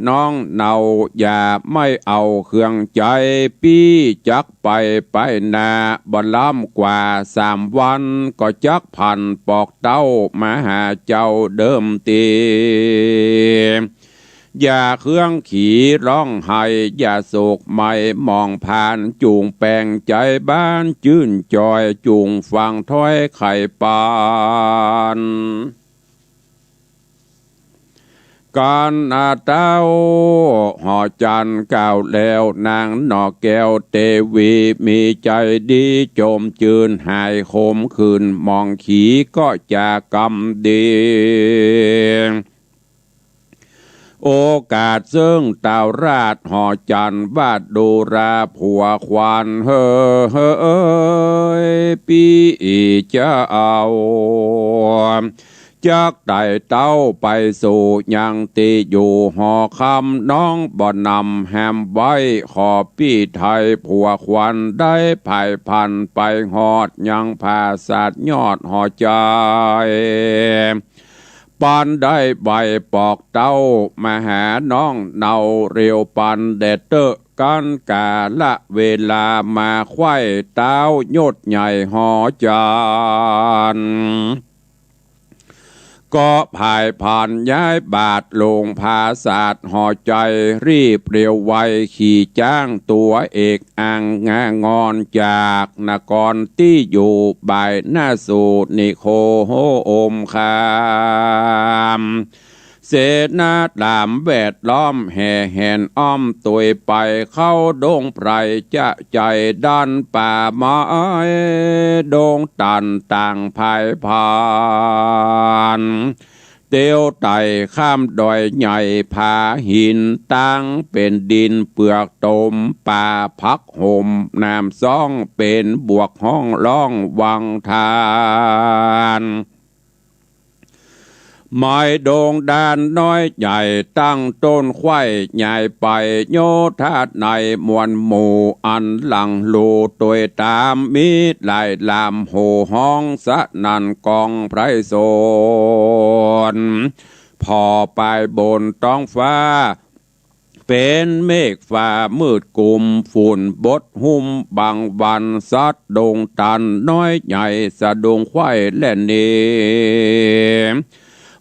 น้องเนาอย่าไม่เอาเคืองใจ๋ ปี้จักไปไปนาบ่ล้ำกว่าสามวัน ก็จักผันปอกเต้ามาหาเจ้าเดิมตี อย่าเคืองขี่ร้องไห้ อย่าโศกไหม้หมองผ่าน จุ่งแปงใจ๋บ้านจื้นจ่อย จุ่งฟังถ้อยไขปาน กันนาเต้าหอจันทน์กล่าวแล้ว นางหน่อแก้วเตวีมีใจ๋ดี จมจื้นหายขมขื่น หมองขี่ก็จะกำดี โอกาสเซิ่งเต้าราชหอจันทน์ ว่าดูราผัวขวัญเหย ปี้เจ้า จักไต่เต้าไปสู่ยังตี้อยู่หอคำ น้องบ่นำแหมไว้ ขอปี้ไถ่ผัวขวัญ ได้ผายผันไปฮอดยังผาสาทยอดหอใจ๋ ปานได้ใบปอกเต้ามาหาน้องเนาเร็วปันแดดเต๊อะ กันกาละเวลามาไขว้เต้ายศใหญ่หอจันทน์ ก็ผายผันย้ายบาทลงผาสาทหอใจ๋ รีบเร็วไวขี่จ๊างตั๋วเอก อ่างงางอนจากนครตี้อยู่บ่ายหน้าสู่นิคมคาม เสนาหลามแวดล้อมแห่แหนอ้อมตวยไป เข้าดงไพรจะใจ๋ด้านป่าไม้ ดงตันต่างผายผัน เตียวไต่ข้ามดอยใหญ่ผาหิน ตั้งเป๋นดินเปือกตม ป่าผักห่มน้ำซ่อง เป๋นบวกห้องล่องวังทาน ไม้ดงดานน้อยใหญ่ ตั้งต้นไขว้ใหญ่ไป โยธาในมวลหมู่ อันหลังหลู่ตวยต๋าม มีหลายลำโห่ฮ้องสนั่นก้องไพศาล ผ่อไปบนต๊องฟ้า เป๋นเมฆฟ้ามืดกุม ฝุ่นบดหุ้มบังวัน สัตว์ดงตันน้อยใหญ่ สะดุ้งไขว้และหนี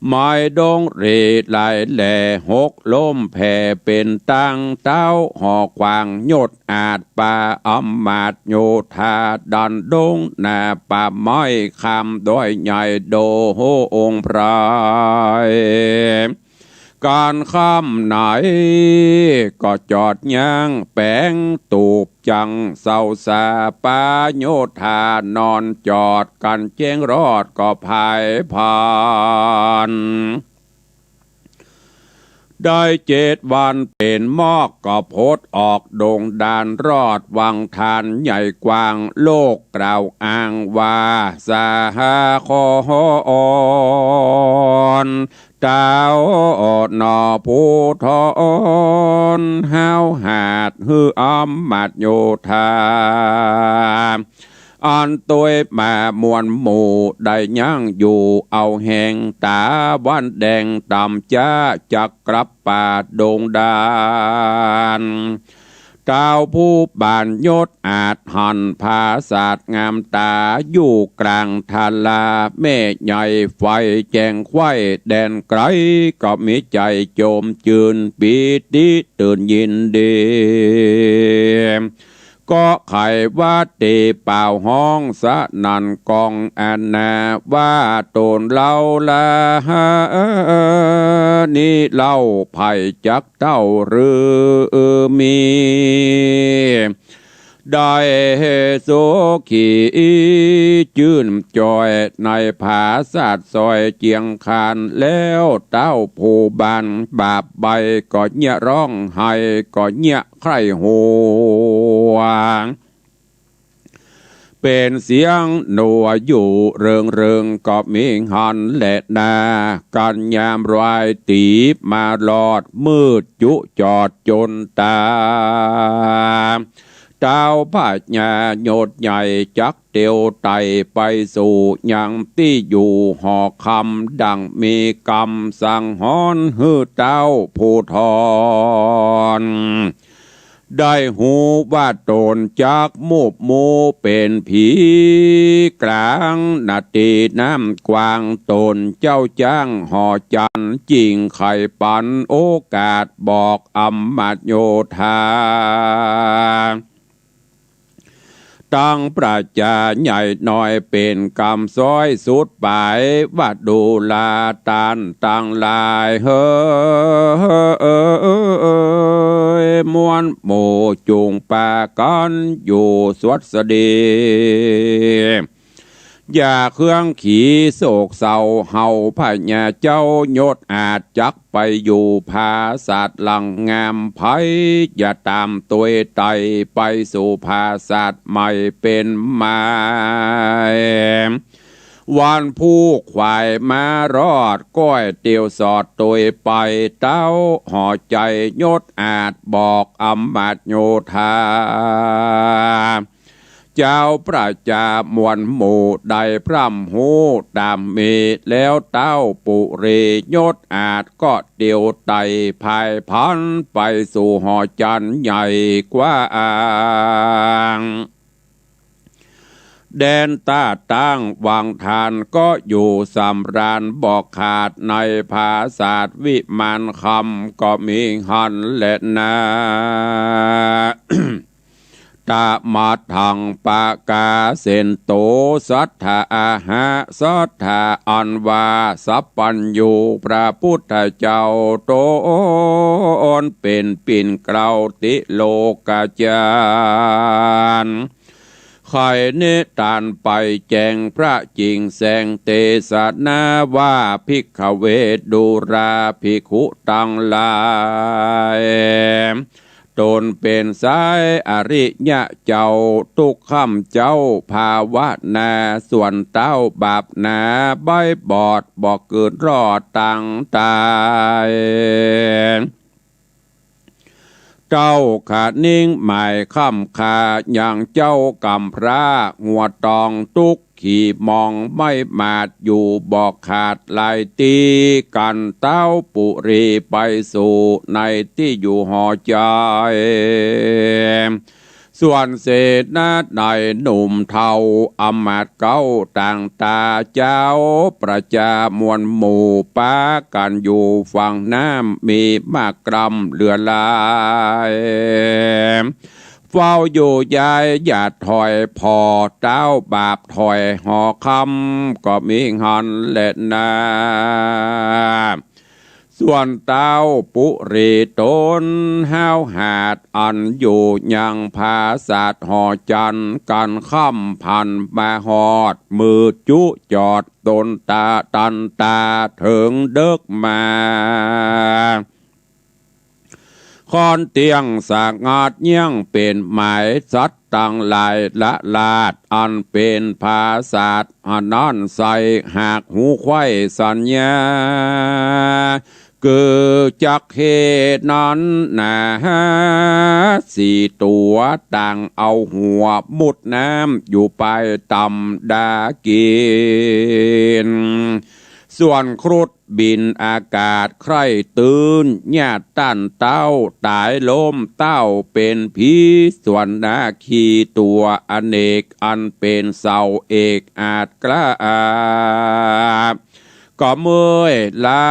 ไม้ดงเรไหลแหล่หกล้มแผ่เป๋นตั้ง เต้าหอขวางยศอาจ ป่าอำมาตย์โยธาดันดงนา ป่าไม้ข้ามดอยใหญ่โดองค์ไพร กันค่ำไหนก็จอดยั้งแป๋งตูบจังเศร้าสา ป่าโยธานอนจอดกั๋นแจ้งรอดก็ผายผัน ได้เจ็ดวันเป๋นมอกก็พดออกดงดานรอดวังทานใหญ่กว้าง โลกกล่าวอ้างว่าสาหาคอน เต้าหน่อผู้ทอน ห้าวหาดหื้ออำมาตย์โยธา อันตวยมามวลหมู่ได้ยั้งอยู่เอาแฮง ต๋าวันแดงต่ำจ๊าจักกลับป่าดงดาน เต้าผู้บานยศอาจหันผาสาทงามต๋า อยู่กลางทาราแม่ใหญ่ไฟแจ้งไขว้แดนไกล ก็มีใจ๋โจมจื้นปีติตื่นยินดี ก็ใค่ว่าเต๋เป่าฮ้องสนั่นก้องอานา ว่าต๋นเฮาลาหานี้เล่า ใผจักเต้าหรือมี ได้สุขีจื้นจ่อยในผาสาทซอยเจียงคาน แล้วเต้าผู้บานบาปใบ้ ก็เยียะร้องไห้ ก็เยียะใคร่หวง เป๋นเสียงหนัวอยู่เริงๆ ก็มีหั้นแหละนา กั๋นยามรายตี๋บมารอด มืดจุจอดจนต๋า เต้าพญายศใหญ่จักเตียวไต่ไปสู่ยังตี้อยู่หอคำ ดั่งมีกำสังหรณ์หื้อเต้าผู้ทอน ได้ฮู้ว่าต๋นจักมูบมู่เป๋นผีกลางนาตีน้ำกว้าง ต๋นเจ้าจ้างหอจันทร์ จึ่งใค่ปันโอกาสบอกอำมาตย์โยธา ตังประจาใหญ่น้อยเป๋นกำซ้อยสุดป๋าย ว่าดูราต้านตังหลายเหย มวลหมู่จุ่งปากั๋นอยู่สวัสดี อย่าเคืองขีโศกเศร้า เฮาพญาเจ้ายศอาจจักไปอยู่ผาสาทหลังงาม ใผอย่าต๋ามตวยไต่ไปสู่ผาสาทใหม่เป๋นหมาย วันผู้ขวายมารอด ก้อยเตียวสอดตวยไป เต้าหอใจ๋ยศอาจบอกอำมาตย์โยธา เจ้าประจามวลหมู่ได้พร่ำฮู้ต๋ามมี แล้วเต้าปุรียศอาจก็เตียวไต่ผายพันไปสู่หอจันทร์ใหญ่กว้าง แดนต้าตั้งวังทานก็อยู่สำราญ บ่ขาดในผาสาทวิมานคำก็มีหั้นแหละนา ตะมัดถังปะกาเสนโต สัตถาอาหะ สัตถาอันว่าสัพพัญญูพระพุทธเจ้าต๋นเป๋นปิ่นเกล้าติโลกจารย์ ใค่นิทานไปแจ้งพระจิ่งแสงเตสนาว่า ภิกขเว ดูราภิกขุตังหลาย ต๋นเป๋นสายอริยะเจ้า ตุ๊กค่ำเจ๊าภาวนา ส่วนเต้าบาปหนาใบ้บอด บ่เกิดรอดตังต๋าย เต้าขะนิ่งหมายค่ำคา ยังเจ้ากำพร้าหัวตอง ตุ๊กขี่มองไม่หมาด อยู่บ่ขาดหลายตี้ กั๋นเต้าปุรีไปสู่ในตี้อยู่หอใจ๋ ส่วนเสนาใดหนุ่มเฒ่าอำมาตย์เก๊าต่างต๋า เจ้าประจามวลหมู่ปากั๋นอยู่ฝั่งน้ำ มีมากกล้ำเหลือหลาย เฝ้าอยู่ย้ายอย่าถอย ผ่อเต้าบาปถอยหอคำก็มีหั้นแหละนา ส่วนเต้าปุรีต๋นห้าวหาด อันอยู่ยังผาสาทหอจันทร์ กั๋นค่ำพันมาฮอด มือจุจอดต๋นต๋าตันต๋าเถิงเดิ็กมา ค่อนเตี้ยงสงัดเยี่ยงเป๋นหมาย สัตว์ตังหลายละลาด อันเป๋นผาสาทอันนั้นไส้ หากฮู้ใค่สัญญา คือจักเฮนั้นนา สี่ตั๋วต่างเอาหัวมุดน้ำ อยู่ปายต่ำดากิ๋น ส่วนครุฑบินอากาศใคร่ตื้น ญาติต้านเต้าต๋ายล้ม เต้าเป๋นผี ส่วนนาคีตั๋วอเนก อันเป๋นเสาเอกอาจกล้า ก็เมื่อยล้า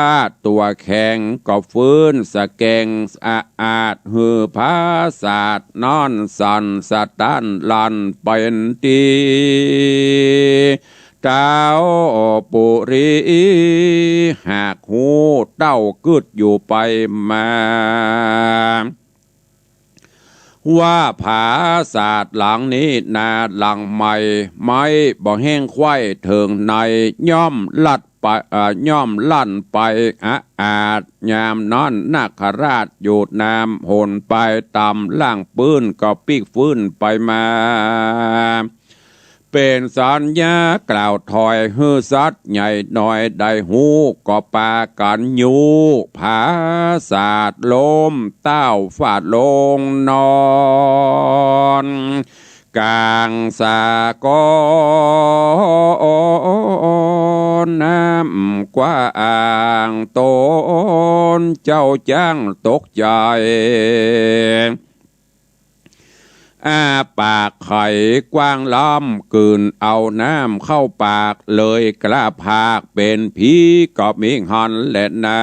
ตั๋วแข็ง ก็ฟื้นสะแกงสะอาด หื้อผาสาทนั้นสั่นสะตันลั่นเป๋นตี้ เต้าปุรีหากฮู้ เต้ากึ๊ดอยู่ไปมา ว่าผาสาทหลังนี้นาหลังใหม่ ไม้บ่แห้งใคว่เถิงใน ย่อมลัดไป เอ่อ ย่อมลั่นไปอะอาด ยามนั้นนาคราชอยู่นำ หนไปต๋ามล่างปื้น ก็ปิ๊กฟื้นไปมา เป๋นสัญญากล่าวถอยหื้อสัตว์ใหญ่น้อยได้ฮู้ ก็ปากั๋นยู้ผาสาทล้ม ต้าวฟาดลงนอนก๋างสะกอน น้ำกว้าง ต๋นเจ้าจ้างตกใจ๋ อ้าปากไขกว้างล้ำ กื๋นเอาน้ำเข้าปาก เลยกล้าผากเป๋นผีก็มีหั้นแลนา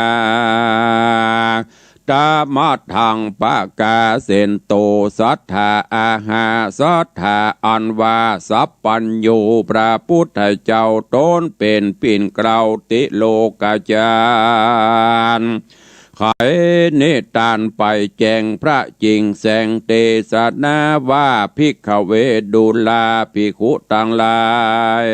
ตะมะทังปะกาเสนโต สัตถาอาหา สัตถาอันว่าสัพพัญญู พระปุทธเจ้าต๋นเป๋นปิ่นเกล้าติโลกาจารย์ ไขนิทานไปแจ้งพระจิ่งแสง เตสนาว่า ภิกขเว ดูราภิกขุตังหลาย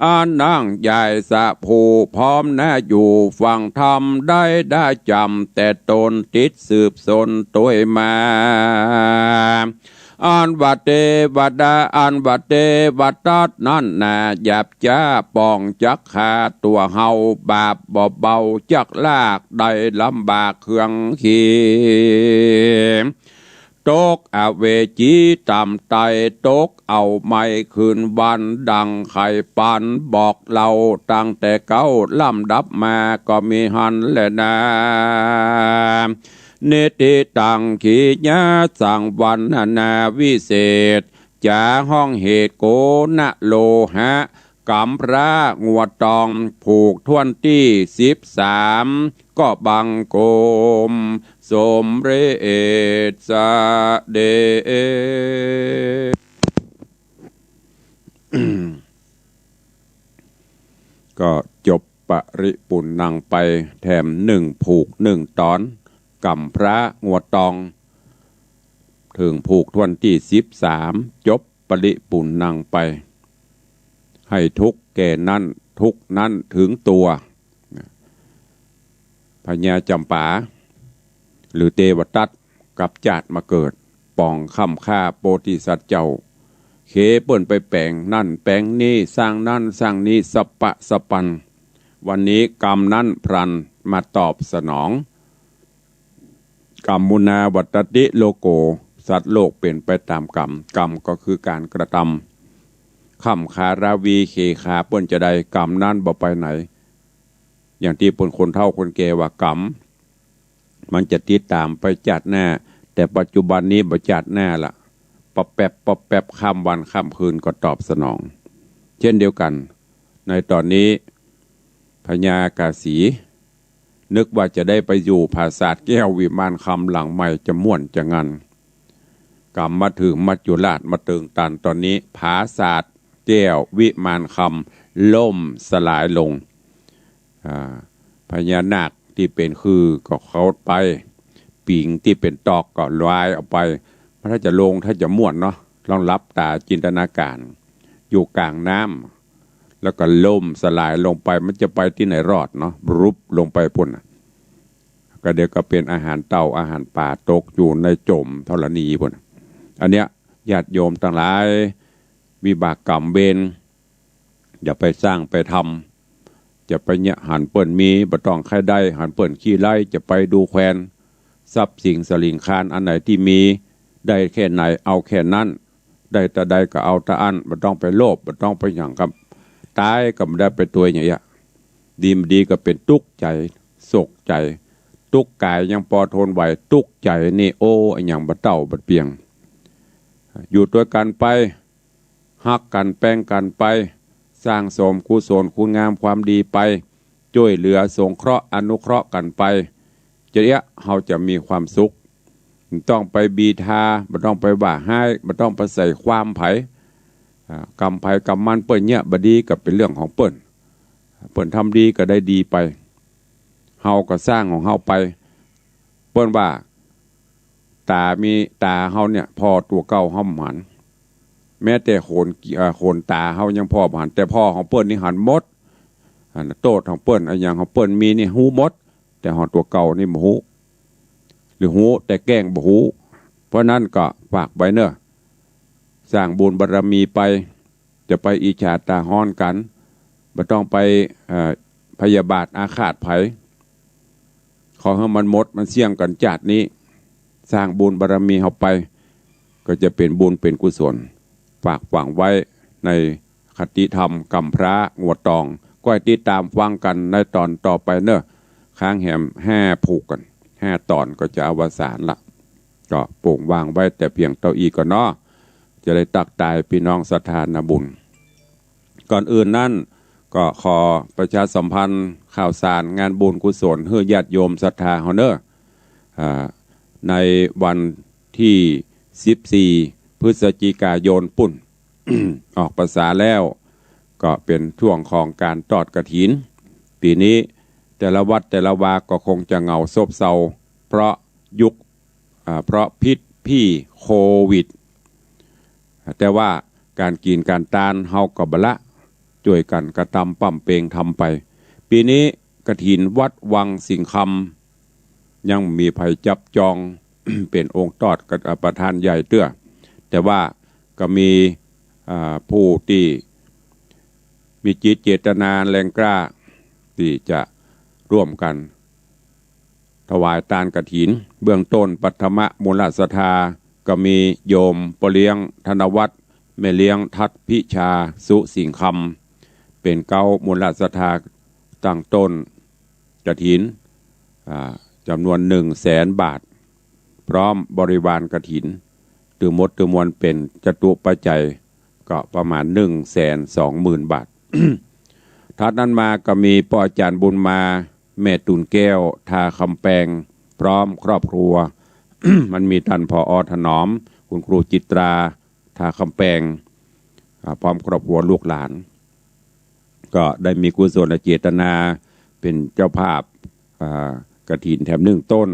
อานัง ใหญ่สะผู้พร้อมหน้าอยู่ฟังธรรมได้ ได้จ๋ำแต่ต๋นติดสืบสนตวยมา อันว่าเตวดา อันว่าเตวทัตนั้นนา หยาบจ๊าป๋องจักฆ่าตั๋วเฮา บาปบ่เบาจักลาก ได้ลำบากเครื่องขี ตกอเวจีต่ำไต ตกเอาไม้คืนวัน ดังไขปันบอกเล่าตั้งแต่เก๊า ลำดับมาก็มีหั้นแลนา นิติตัง ขีญาสัง วรรณนาวิเศษ จ๋าฮ้องเหตุโกณโลหะ กำพร้างัวตอง ผูกถ้วนตี้สิบสาม ก็บังคมสมเร็จเสด็จ ก็จบปริปุณณังไปแถมหนึ่งผูกหนึ่งตอน กำพร้างัวตอง เถิงผูกถ้วนตี้สิบสาม จบปริปุณณังไป ให้ทุกข์แก่นั้น ทุกข์นั้นถึงตัว พญาจ๋ำปา หรือเตวทัต กลับจาติมาเกิด ป๋องค่ำฆ่าโพธิสัตว์เจ้า เขเปิ้นไปแป๋งนั่นแป๋งนี้ สร้างนั่นสร้างนี้ สะปะสะปัน วันนี้กรรมนั้นพลันมาตอบสนอง กัมมุนาวัตติโลโก สัตว์โลกเป๋นไปต๋ามกรรม กรรมก็คือก๋านกระทำ ค่ำคาราวี เขขาเปิ้นจะใด กรรมนั้นบ่ไปไหน อย่างตี้เปิ้นคนเฒ่าคนแก่ว่ากรรม มันจะติดต๋ามไปจาติหน้า แต่ปัจจุบันนี้บ่จาติหน้าละ ปั๊บแป๊บปั๊บแป๊บ ข้ามวันข้ามคืนก็ตอบสนอง เช่นเดียวกั๋น ในต๋อนนี้ พญากาสี นึกว่าจะได้ไปอยู่ผาสาทแก้ววิมานคำหลังใหม่ จะม่วนจะงัน กำมาเถิงมัจจุราชมาเติงตัน ต๋อนนี้ผาสาทแก้ววิมานคำล่มสลายลง อ่า พญานาคตี้เป๋นคือก็เขาไป ปิงตี้เป๋นตอกก็ลายออกไป ถ้าจะลง ถ้าจะม่วนเนาะ ลองหลับต๋าจินตนาก๋าร อยู่ก๋างน้ำ แล้วก็ล่มสลายลงไป มันจะไปตี้ไหนรอดเนาะ บรุบลงไปปู้นน่ะ ก็เดี๋ยวก็เป๋นอาหารเต่าอาหารป๋าตกอยู่ในโจ๋มธรณีปู้นน่ะ อันเนี้ยญาติโยมตังหลาย วิบากกรรมเวร อย่าไปสร้างไปทำ จะไปเยียะหันเปิ้นมี บ่ต้องใค่ได้ หันเปิ้นขี้ไร้ จะไปดูแควน ทรัพย์สินสลิงคารอันไหนตี้มี ได้แค่ไหนเอาแค่นั้น ได้ตาใดก็เอาตาอั้น บ่ต้องไปโลภ บ่ต้องไปหยังครับ ต๋ายก็บ่ได้ไปตวยอย่างเงี้ย ดีบ่ดีก็เป๋นตุ๊กข์ใจ๋ โศกใจ๋ ตุ๊กข์ก๋ายยังปอทนไหว ตุ๊กข์ใจ๋นี่ โอ้ อะหยังบ่เต้าบ่เปียง อยู่ตวยกั๋นไป ฮักกั๋นแปงกั๋นไป สร้างสมกุศลคุณงามความดีไป จ้วยเหลือสงเคราะห์อนุเคราะห์กั๋นไป จะเอี้ยะ เฮาจะมีความสุข บ่ต้องไปบีทา บ่ต้องไปว่าฮ้าย บ่ต้องไปใส่ความใผ อ่า กรรมใผกรรมมัน เปิ้นเยียะบ่ดีก็เป๋นเรื่องของเปิ้น เปิ้นทำดีก็ได้ดีไป เฮาก็สร้างของเฮาไป เปิ้นว่า ต๋ามี ต๋าเฮาเนี่ย ผ่อตั๋วเก่าเฮาบ่หัน แม้แต่ขน เอ่อ ขนต๋าเฮายังผ่อบ่หัน แต่ผ่อของเปิ้นนี่หันหมด อันโต้ษของเปิ้น อะหยังของเปิ้นมีนี่ฮู้หมด แต่ของตั๋วเก่านี่บ่ฮู้ หรือฮู้แต่แกล้งบ่ฮู้ เพราะนั้นก็ฝากไว้เนาะ สร้างบุญบารมีไป จะไปอิจฉาต๋าฮ้อนกั๋น บ่ต้องไป เอ่อ พยาบาทอาฆาตใผ ขอหื้อมันหมดมันเสี้ยงกั๋นจาตินี้ สร้างบุญบารมีเฮาไป ก็จะเป๋นบุญเป๋นกุศล ฝากฝังไว้ในคติธรรมกำพร้างัวตอง ก็ให้ติดต๋ามฟังกั๋นในต๋อนต่อไปเนาะ ค้างแหมห้าผูกกั๋น ห้าต๋อนก็จะอวสานละ ก็โป่งวางไว้แต่เพียงเต้าอี้ก่อนเนาะ จะได้ตักตายปี้น้องศรัทธานาบุญ ก่อนอื่นนั้นก็ขอประชาสัมพันธ์ข่าวสารงานบุญกุศลหื้อญาติโยมศรัทธาเฮาเนาะ อ่า ในวันตี้สิบสี่พฤศจิกายนปู้น ออกพรรษาแล้ว ก็เป๋นช่วงของก๋านทอดกฐิน ปี๋นี้แต่ละวัดแต่ละวาก็คงจะเหงาซบเซา เพราะยุค อ่า เพราะพิษปี้โควิด แต่ว่าก๋านกิ๋นก๋านตานเฮาก็บ่ละ จ้วยกั๋นกระตำป๋ำเปงทำไป ปี๋นี้กฐินวัดวังสิงห์คำ ยังบ่มีใผจับจอง เป๋นองค์ทอดกะ อ่า ประธานใหญ่เตื้อ แต่ว่าก็มี อ่า ผู้ตี้มีจิตเจตนาแรงกล้า ตี้จะร่วมกั๋น ถวายตานกฐิน เบื้องต้นปัทมมูลศรัทธา ก็มีโยมป้อเลี้ยงธนวัฒน์ แม่เลี้ยงทัศน์พิชา สุสิงห์คำ เป๋นเก๊ามูลศรัทธาตั้งต้นกฐิน อ่า จ๋ำนวนหนึ่งแสนบาท พร้อมบริวารกฐิน ตึงหมดตึงมวลเป๋นจตุปัจจัย ก็ประมาณหนึ่งแสนสองหมื่นบาท ถัดนั้นมาก็มีป้ออาจ๋ารย์บุญมา แม่ตูนแก้ว ท่าคำแปง พร้อมครอบครัว มันมีต้าน ผอ.ถนอม คุณครูจิตรา ท่าคำแปง อ่า พร้อมครอบครัวลูกหลาน ก็ได้มีกุศลเจตนาเป๋นเจ้าภาพ อ่า กฐินแถมนึ่งต้น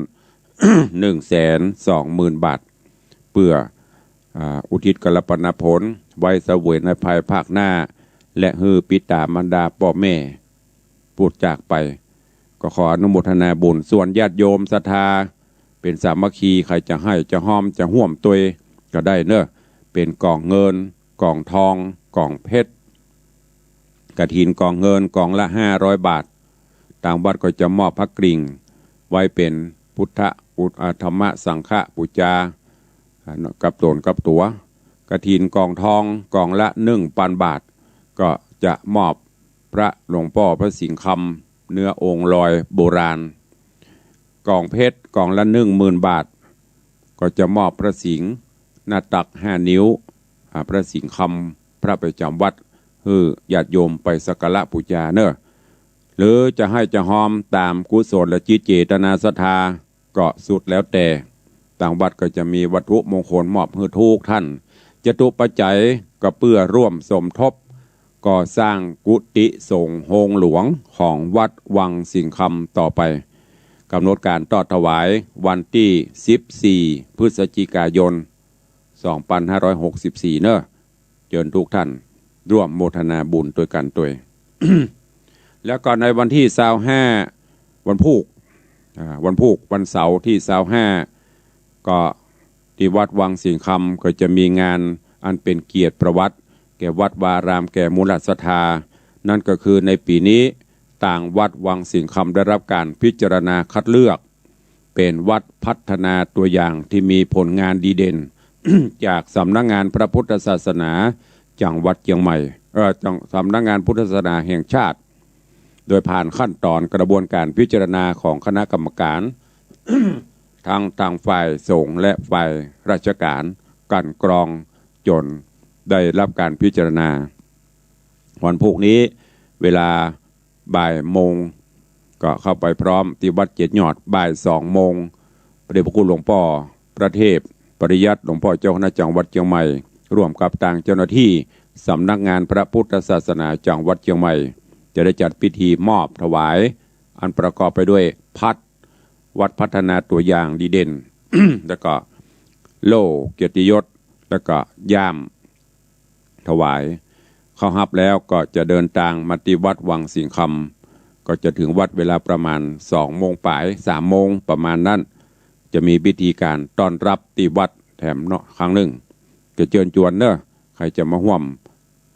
หนึ่งแสนสองหมื่นบาท เปื้อ อ่า อุทิศกัลปนผล ไว้เสวยในภายภาคหน้า และหื้อปิต๋ามารดาป้อแม่ ผู้จากไป ก็ขออนุโมทนาบุญ ส่วนญาติโยมศรัทธา เป๋นสามัคคี ใผจะหื้อจะฮอมจะฮ่วมตวยก็ได้เนาะ เป๋นก๋องเงิน ก๋องทอง ก๋องเพชร กฐินก๋องเงินก๋องละห้าร้อยบาท ตางวัดก็จะมอบพระกริ่งไว้เป๋นพุทธอุต อ่า ธรรมสังฆปูจา อ่า กับต๋นกับตั๋ว กฐินก๋องทองก๋องละหนึ่งปันบาท ก็จะมอบพระหลวงป้อพระสิงห์คำ เนื้อองค์ลอยโบราณ ก๋องเพชรก๋องละหนึ่งหมื่นบาท ก็จะมอบพระสิงห์หน้าตักห้านิ้ว อ่า พระสิงห์คำ พระประจ๋ำวัด หื้อญาติโยมไปสักการะปูจาเนาะ หรือจะหื้อจะฮอมต๋ามกุศลจิตเจตนาศรัทธา ก็สุดแล้วแต่ ตางวัดก็จะมีวัตถุมงคลมอบหื้อกู้ต้าน จตุปัจจัยก็เปื้อร่วมสมทบก่อสร้างกุฏิสงฆ์โฮงหลวงของวัดวังสิงห์คำต่อไป ก๋ำหนดก๋านทอดถวายวันตี้สิบสี่พฤศจิกายน สองปันห้าร้อยหกสิบสี่เนาะ เจิญกู้ต้านร่วมโมทนาบุญตวยกั๋นตวย แล้วก็ในวันตี้ซาวห้า วันพูก อ่า วันพูก วันเสาร์ตี้ซาวห้า ก็ตี้วัดวังสิงห์คำ ก็จะมีงานอันเป๋นเกียรติประวัติแก่วัดวาอารามแก่มูลศรัทธา นั้นก็คือในปี๋นี้ ตางวัดวังสิงห์คำได้รับก๋านพิจารณาคัดเลือก เป๋นวัดพัฒนาตัวอย่างตี้มีผลงานดีเด่น จากสำนักงานพระพุทธศาสนาจังหวัดเจียงใหม่ เอ่อ จัง สำนักงานพุทธศาสนาแห่งชาติ โดยผ่านขั้นต๋อนกระบวนก๋านพิจารณาของคณะกรรมการ ทั้งตางฝ่ายสงฆ์และฝ่ายราชก๋าน กลั่นกรองจ๋นได้รับก๋านพิจารณา วันพูกนี้เวลา บ่ายโมง ก็เข้าไปพร้อมตี้วัดเจ็ดยอด บ่ายสองโมง พระเดชพระคุณหลวงป้อพระเทพปริยัติ หลวงป้อเจ้าคณะจังหวัดเจียงใหม่ ร่วมกับตางเจ้าหน้าตี้สำนักงานพระพุทธศาสนาจังหวัดเจียงใหม่ จะได้จัดพิธีมอบถวาย อันประกอบไปด้วยพัด วัดพัฒนาตัวอย่างดีเด่น แล้วก็โล่เกียรติยศ แล้วก็ย่าม ถวาย เข้าฮับแล้วก็จะเดินตางมาตี้วัดวังสิงห์คำ ก็จะเถิงวัดเวลาประมาณสองโมงป๋าย สามโมงประมาณนั้น จะมีพิธีก๋านต้อนรับตี้วัดแถมเนาะครั้งนึ่ง จะเจิญจวนเนอะ ใผจะมาฮ่วม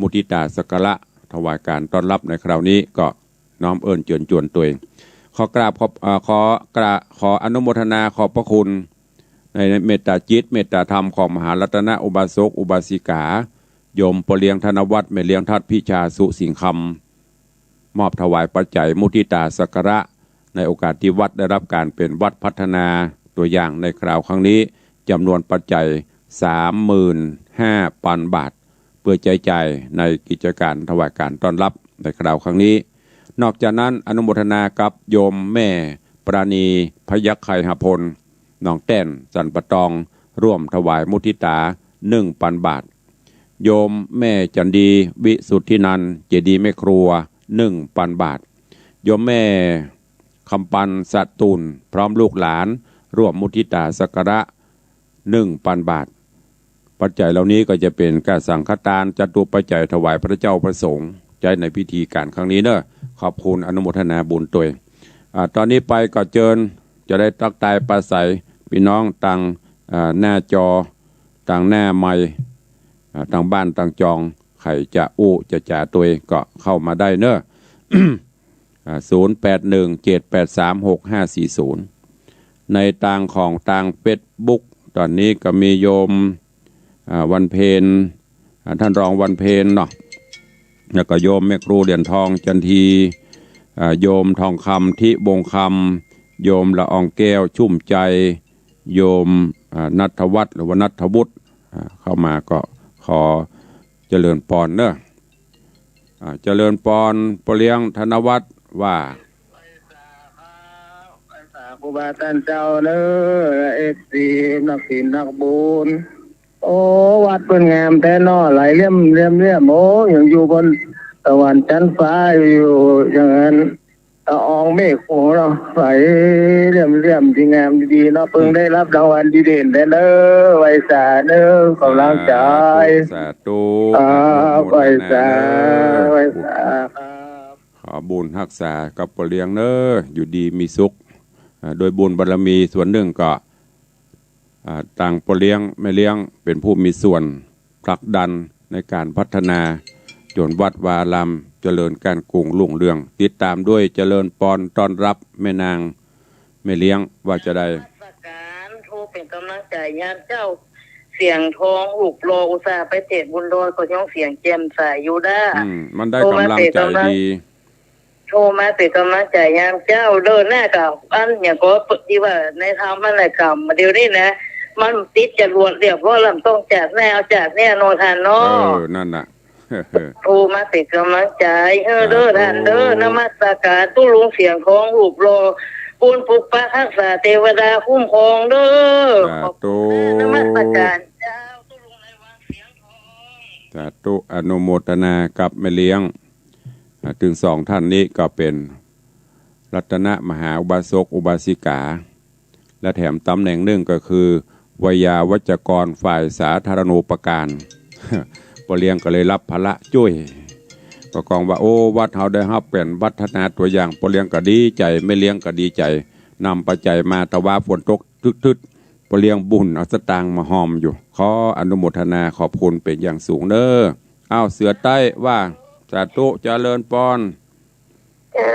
มุทิตาสักการะถวายการต้อนรับในคราวนี้ก็น้อมเอิ้นเจิญจวนตวย ขอกราบขอบ เอ่อ ขอกราบ ขออนุโมทนาขอบพระคุณ ในเมตตาจิตเมตตาธรรมของมหารัตนอุบาสกอุบาสิกา โยมป้อเลี้ยงธนวัฒน์ แม่เลี้ยงทัด พิชา สุสิงห์คำ มอบถวายปัจจัยมุทิตาสักการะ ในโอกาสตี้วัดได้รับการเป๋นวัดพัฒนาตัวอย่างในคราวครั้งนี้ จ๋ำนวนปัจจัย สามหมื่นห้าปันบาท เปื้อใจ๊จ่ายในกิจก๋านถวายการต้อนรับในคราวครั้งนี้ นอกจากนั้นอนุโมทนากับโยมแม่ปราณี พยัคฆ์ไคหพล หนองแต้น สันป่าตอง ร่วมถวายมุทิตา หนึ่งปันบาท โยมแม่จันดี วิสุทธินันท์ เจดีย์แม่ครัว หนึ่งปันบาท โยมแม่คำปัน สะตูล พร้อมลูกหลาน ร่วมมุทิตาสักการะ หนึ่งปันบาท ปัจจัยเหล่านี้ก็จะเป๋นก้าสังฆทาน จตุปัจจัยถวายพระเจ้าพระสงฆ์ ใจ๊ในพิธีก๋านครั้งนี้เนอะ ขอบคุณอนุโมทนาบุญตวย อ่า ตอนนี้ไปก็เจิญ จะได้ตั๊กตายปราศรัย ปี้น้องตาง อ่า หน้าจอ ตางหน้าไมค์ อ่า ตางบ้านตางจอง ใผจะอู้จะจ๋าตวยก็เข้ามาได้เนอะ อ่า ศูนย์แปดหนึ่ง เจ็ดแปดสาม หกห้าสี่ศูนย์ ในตางของตางเฟซบุ๊ก ตอนนี้ก็มีโยม อ่า วันเพ็ญ อ่า ท่านรองวันเพ็ญเนาะ แล้วก็โยมแม่ครูเหรียญทอง จันที อ่า โยมทองคำ ทิวงศ์คำ โยมละอองแก้ว ชุ่มใจ โยม อ่า ณัฐวัฒน์ หรือว่าณัฐวุฒิ อ่า เข้ามาก็ขอเจริญปอนเนอะ อ่า เจริญปอนป้อเลี้ยงธนวัฒน์ว่า ไหว้สาครูบาต้านเจ้าเนอะ เอฟซี นักศีลนักบุญ โอ้ วัดเปิ้นงามแต๊เนาะ ไหลเลี่ยมเลี่ยมเลี่ยม โอ้ ยังอยู่บนสวรรค์จั๊นฟ้าอยู่ อย่างนั้น ละอองเมฆโขงเนาะ ไหลเลี่ยมเลี่ยม ดีงามดีเนาะ เปิ้นได้รับรางวัลดีเด่นแต๊เนอะ ไหว้สาเนอะ ก๋ำลังใจ๋ สาธุ สาธุ อ่า อนุโมทนา ไหว้สา เนอะ ไหว้สาครับ ขอบุญฮักษากับป้อเลี้ยงเนอะ อยู่ดีมีสุข อ่า โดยบุญบารมีส่วนนึ่งก็ อ่า ตางป้อเลี้ยงแม่เลี้ยงเป๋นผู้มีส่วนผลักดันในก๋านพัฒนาจ๋นวัดวาอารามเจริญก้านกุ่งรุ่งเรือง ติดต๋ามด้วยเจริญปอนต้อนรับแม่นางแม่เลี้ยงว่าจะใด นมัสก๋าน โทรเป๋นก๋ำลังใจ๋ยามเจ๊า เสียงทองรูปหล่อ อุตส่าห์ไปเตะบุญดอยก็ยังเสียงแจ่มใสอยู่ด้า อืม มันได้ก๋ำลังใจ๋ดี โทรมาเป๋นก๋ำลังใจ๋ยามเจ๊า เดินหน้ากับอันอย่างก็ตี้ว่าในธรรมนั่นแหละ กำเดี๋ยวนี้นะ มันติดจรวดเรียบร้อยแล้ว มันต้องจากแน่เอาจากแน่นอนท่านเนาะ เออ นั่นน่ะ โทรมาเป๋นก๋ำลังใจ๋ เออ สาธุ เด้อท่านเด้อ นมัสก๋านตุ๊ลุงเสียงทองรูปหล่อ บุญปกปักฮักษาเตวดาคุ้มครองเด้อ สาธุ ขอบคุณนะ นมัสก๋านเจ้า ตุ๊ลุงในวังเสียงทอง สาธุ อนุโมทนากับแม่เลี้ยง อ่า ตึงสองท่านนี้ก็เป๋นรัตนมหาอุบาสกอุบาสิกา และแถมต๋ำแหน่งนึ่งก็คือ ไวยาวัจกรฝ่ายสาธารณูปการ ป้อเลี้ยงก็เลยฮับภาระจ้วย ป้อเลี้ยงว่า โอ้ วัดเฮาได้ฮับเป๋นวัดพัฒนาตัวอย่าง ป้อเลี้ยงก็ดีใจ๋ แม่เลี้ยงก็ดีใจ๋ นำปัจจัยมา แต่ว่าฝนตกทึดๆ ป้อเลี้ยงบุ่นเอาสตางค์มาฮอมอยู่ ขออนุโมทนาขอบคุณเป๋นอย่างสูงเน้อ อ้าว เสือใต้ว่า สาธุ เจริญปอน เจ้า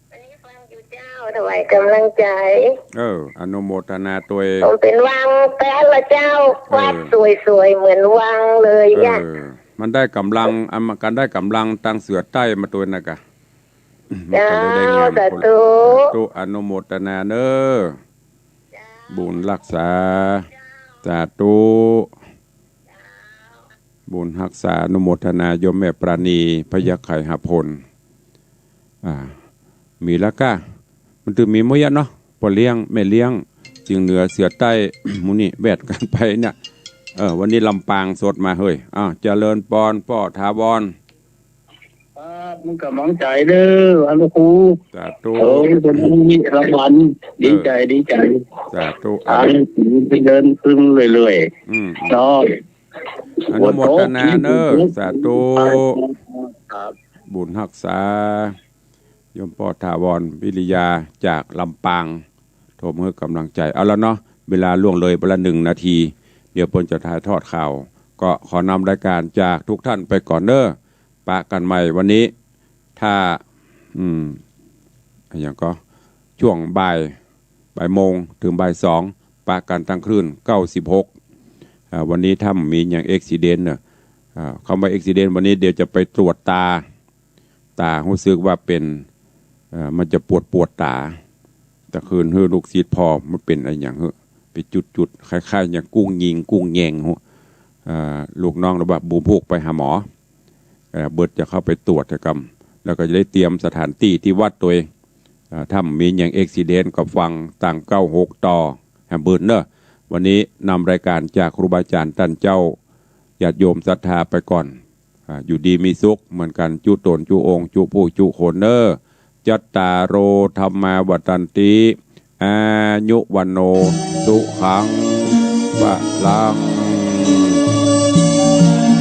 วันนี้ฟังอยู่เจ้า ถวายกำลังใจ๋ เออ อนุโมทนาตวย ผมเป๋นวังแต๊ละเจ้า เออ วัดสวยๆ เหมือนวังเลยอะ เออ มันได้ก๋ำลัง อันมันกันได้ก๋ำลังตังเสือใต้มาตวยนะกะ เจ้า มันก็เลยได้งาม สาธุ สาธุ อนุโมทนาเน้อ บุญฮักษา สาธุ บุญฮักษา อนุโมทนาโยมแม่ปราณี พยัคฆ์ไคหพล อ่า มีแล้วก้า มันตึงมีหมดยะเนาะ ป้อเลี้ยง แม่เลี้ยง เจียงเหนือ เสือใต้ หมู่นี้แวดกั๋นไปเนี่ย เออ วันนี้ลำปางสดมาเฮ้ย อ้าว เจริญปอน ป้อถาวร ครับ มันก๋ำลังใจ๋เน้อ อนุครู สาธุ เออ เป๋นผู้มีรางวัล เออ ดีใจ๋ ดีใจ๋ สาธุ ทางไปเดินขึ้นเรื่อยๆ อืม เนาะ อนุโมทนาเน้อ สาธุ ครับ บุญฮักษา โยมป้อถาวร วิริยา จากลำปาง โทรมาหื้อก๋ำลังใจ๋ เอาละเนาะ เวลาล่วงเลยไปละหนึ่งนาที เดี๋ยวเปิ้นจะถ่ายทอดข่าว ก็ขอนำรายก๋านจากทุกท่านไปก่อนเน้อ ปะกั๋นใหม่วันนี้ ถ้า อืม อะหยังก่อ ช่วงบ่าย บ่ายโมงเถิงบ่ายสอง ปะกั๋นตังคลื่น เก้าสิบหก อ่า วันนี้ถ้ามีหยังอุบัติเหตุเนาะ อ่า กำว่าอุบัติเหตุวันนี้เดี๋ยวจะไปตรวจต๋า ต๋าฮู้สึกว่าเป๋น เอ่อ มันจะปวดปวดต๋า ตะคืนหื้อลูกศิษย์ผ่อ มันเป๋นอะหยังหื้อ เป๋นจุดๆ คล้ายๆ อย่างกุ้งยิง กุ้งแยงหั้น เอ่อ ลูกน้องลาวว่าบ่ฮู้ไปหาหมอ เอ่อ เปิ้นจะเข้าไปตรวจกำ แล้วก็จะได้เตรียมสถานตี้ตี้วัดตวย เอ่อ ถ้ามีหยังอุบัติเหตุก็ฟังตางเก้าหกต่อ แหมเปิ้นเนาะ วันนี้นำรายก๋านจากครูบาอาจ๋ารย์ต้านเจ้า ญาติโยมศรัทธาไปก่อน อ่า อยู่ดีมีสุขเหมือนกั๋น จุ๊ต๋นจุ๊องค์ จุ๊ผู้จุ๊คนเน้อ จัตตาโร ธัมมา วัฑฒันติ อายุ วัณโณ สุขัง พะลัง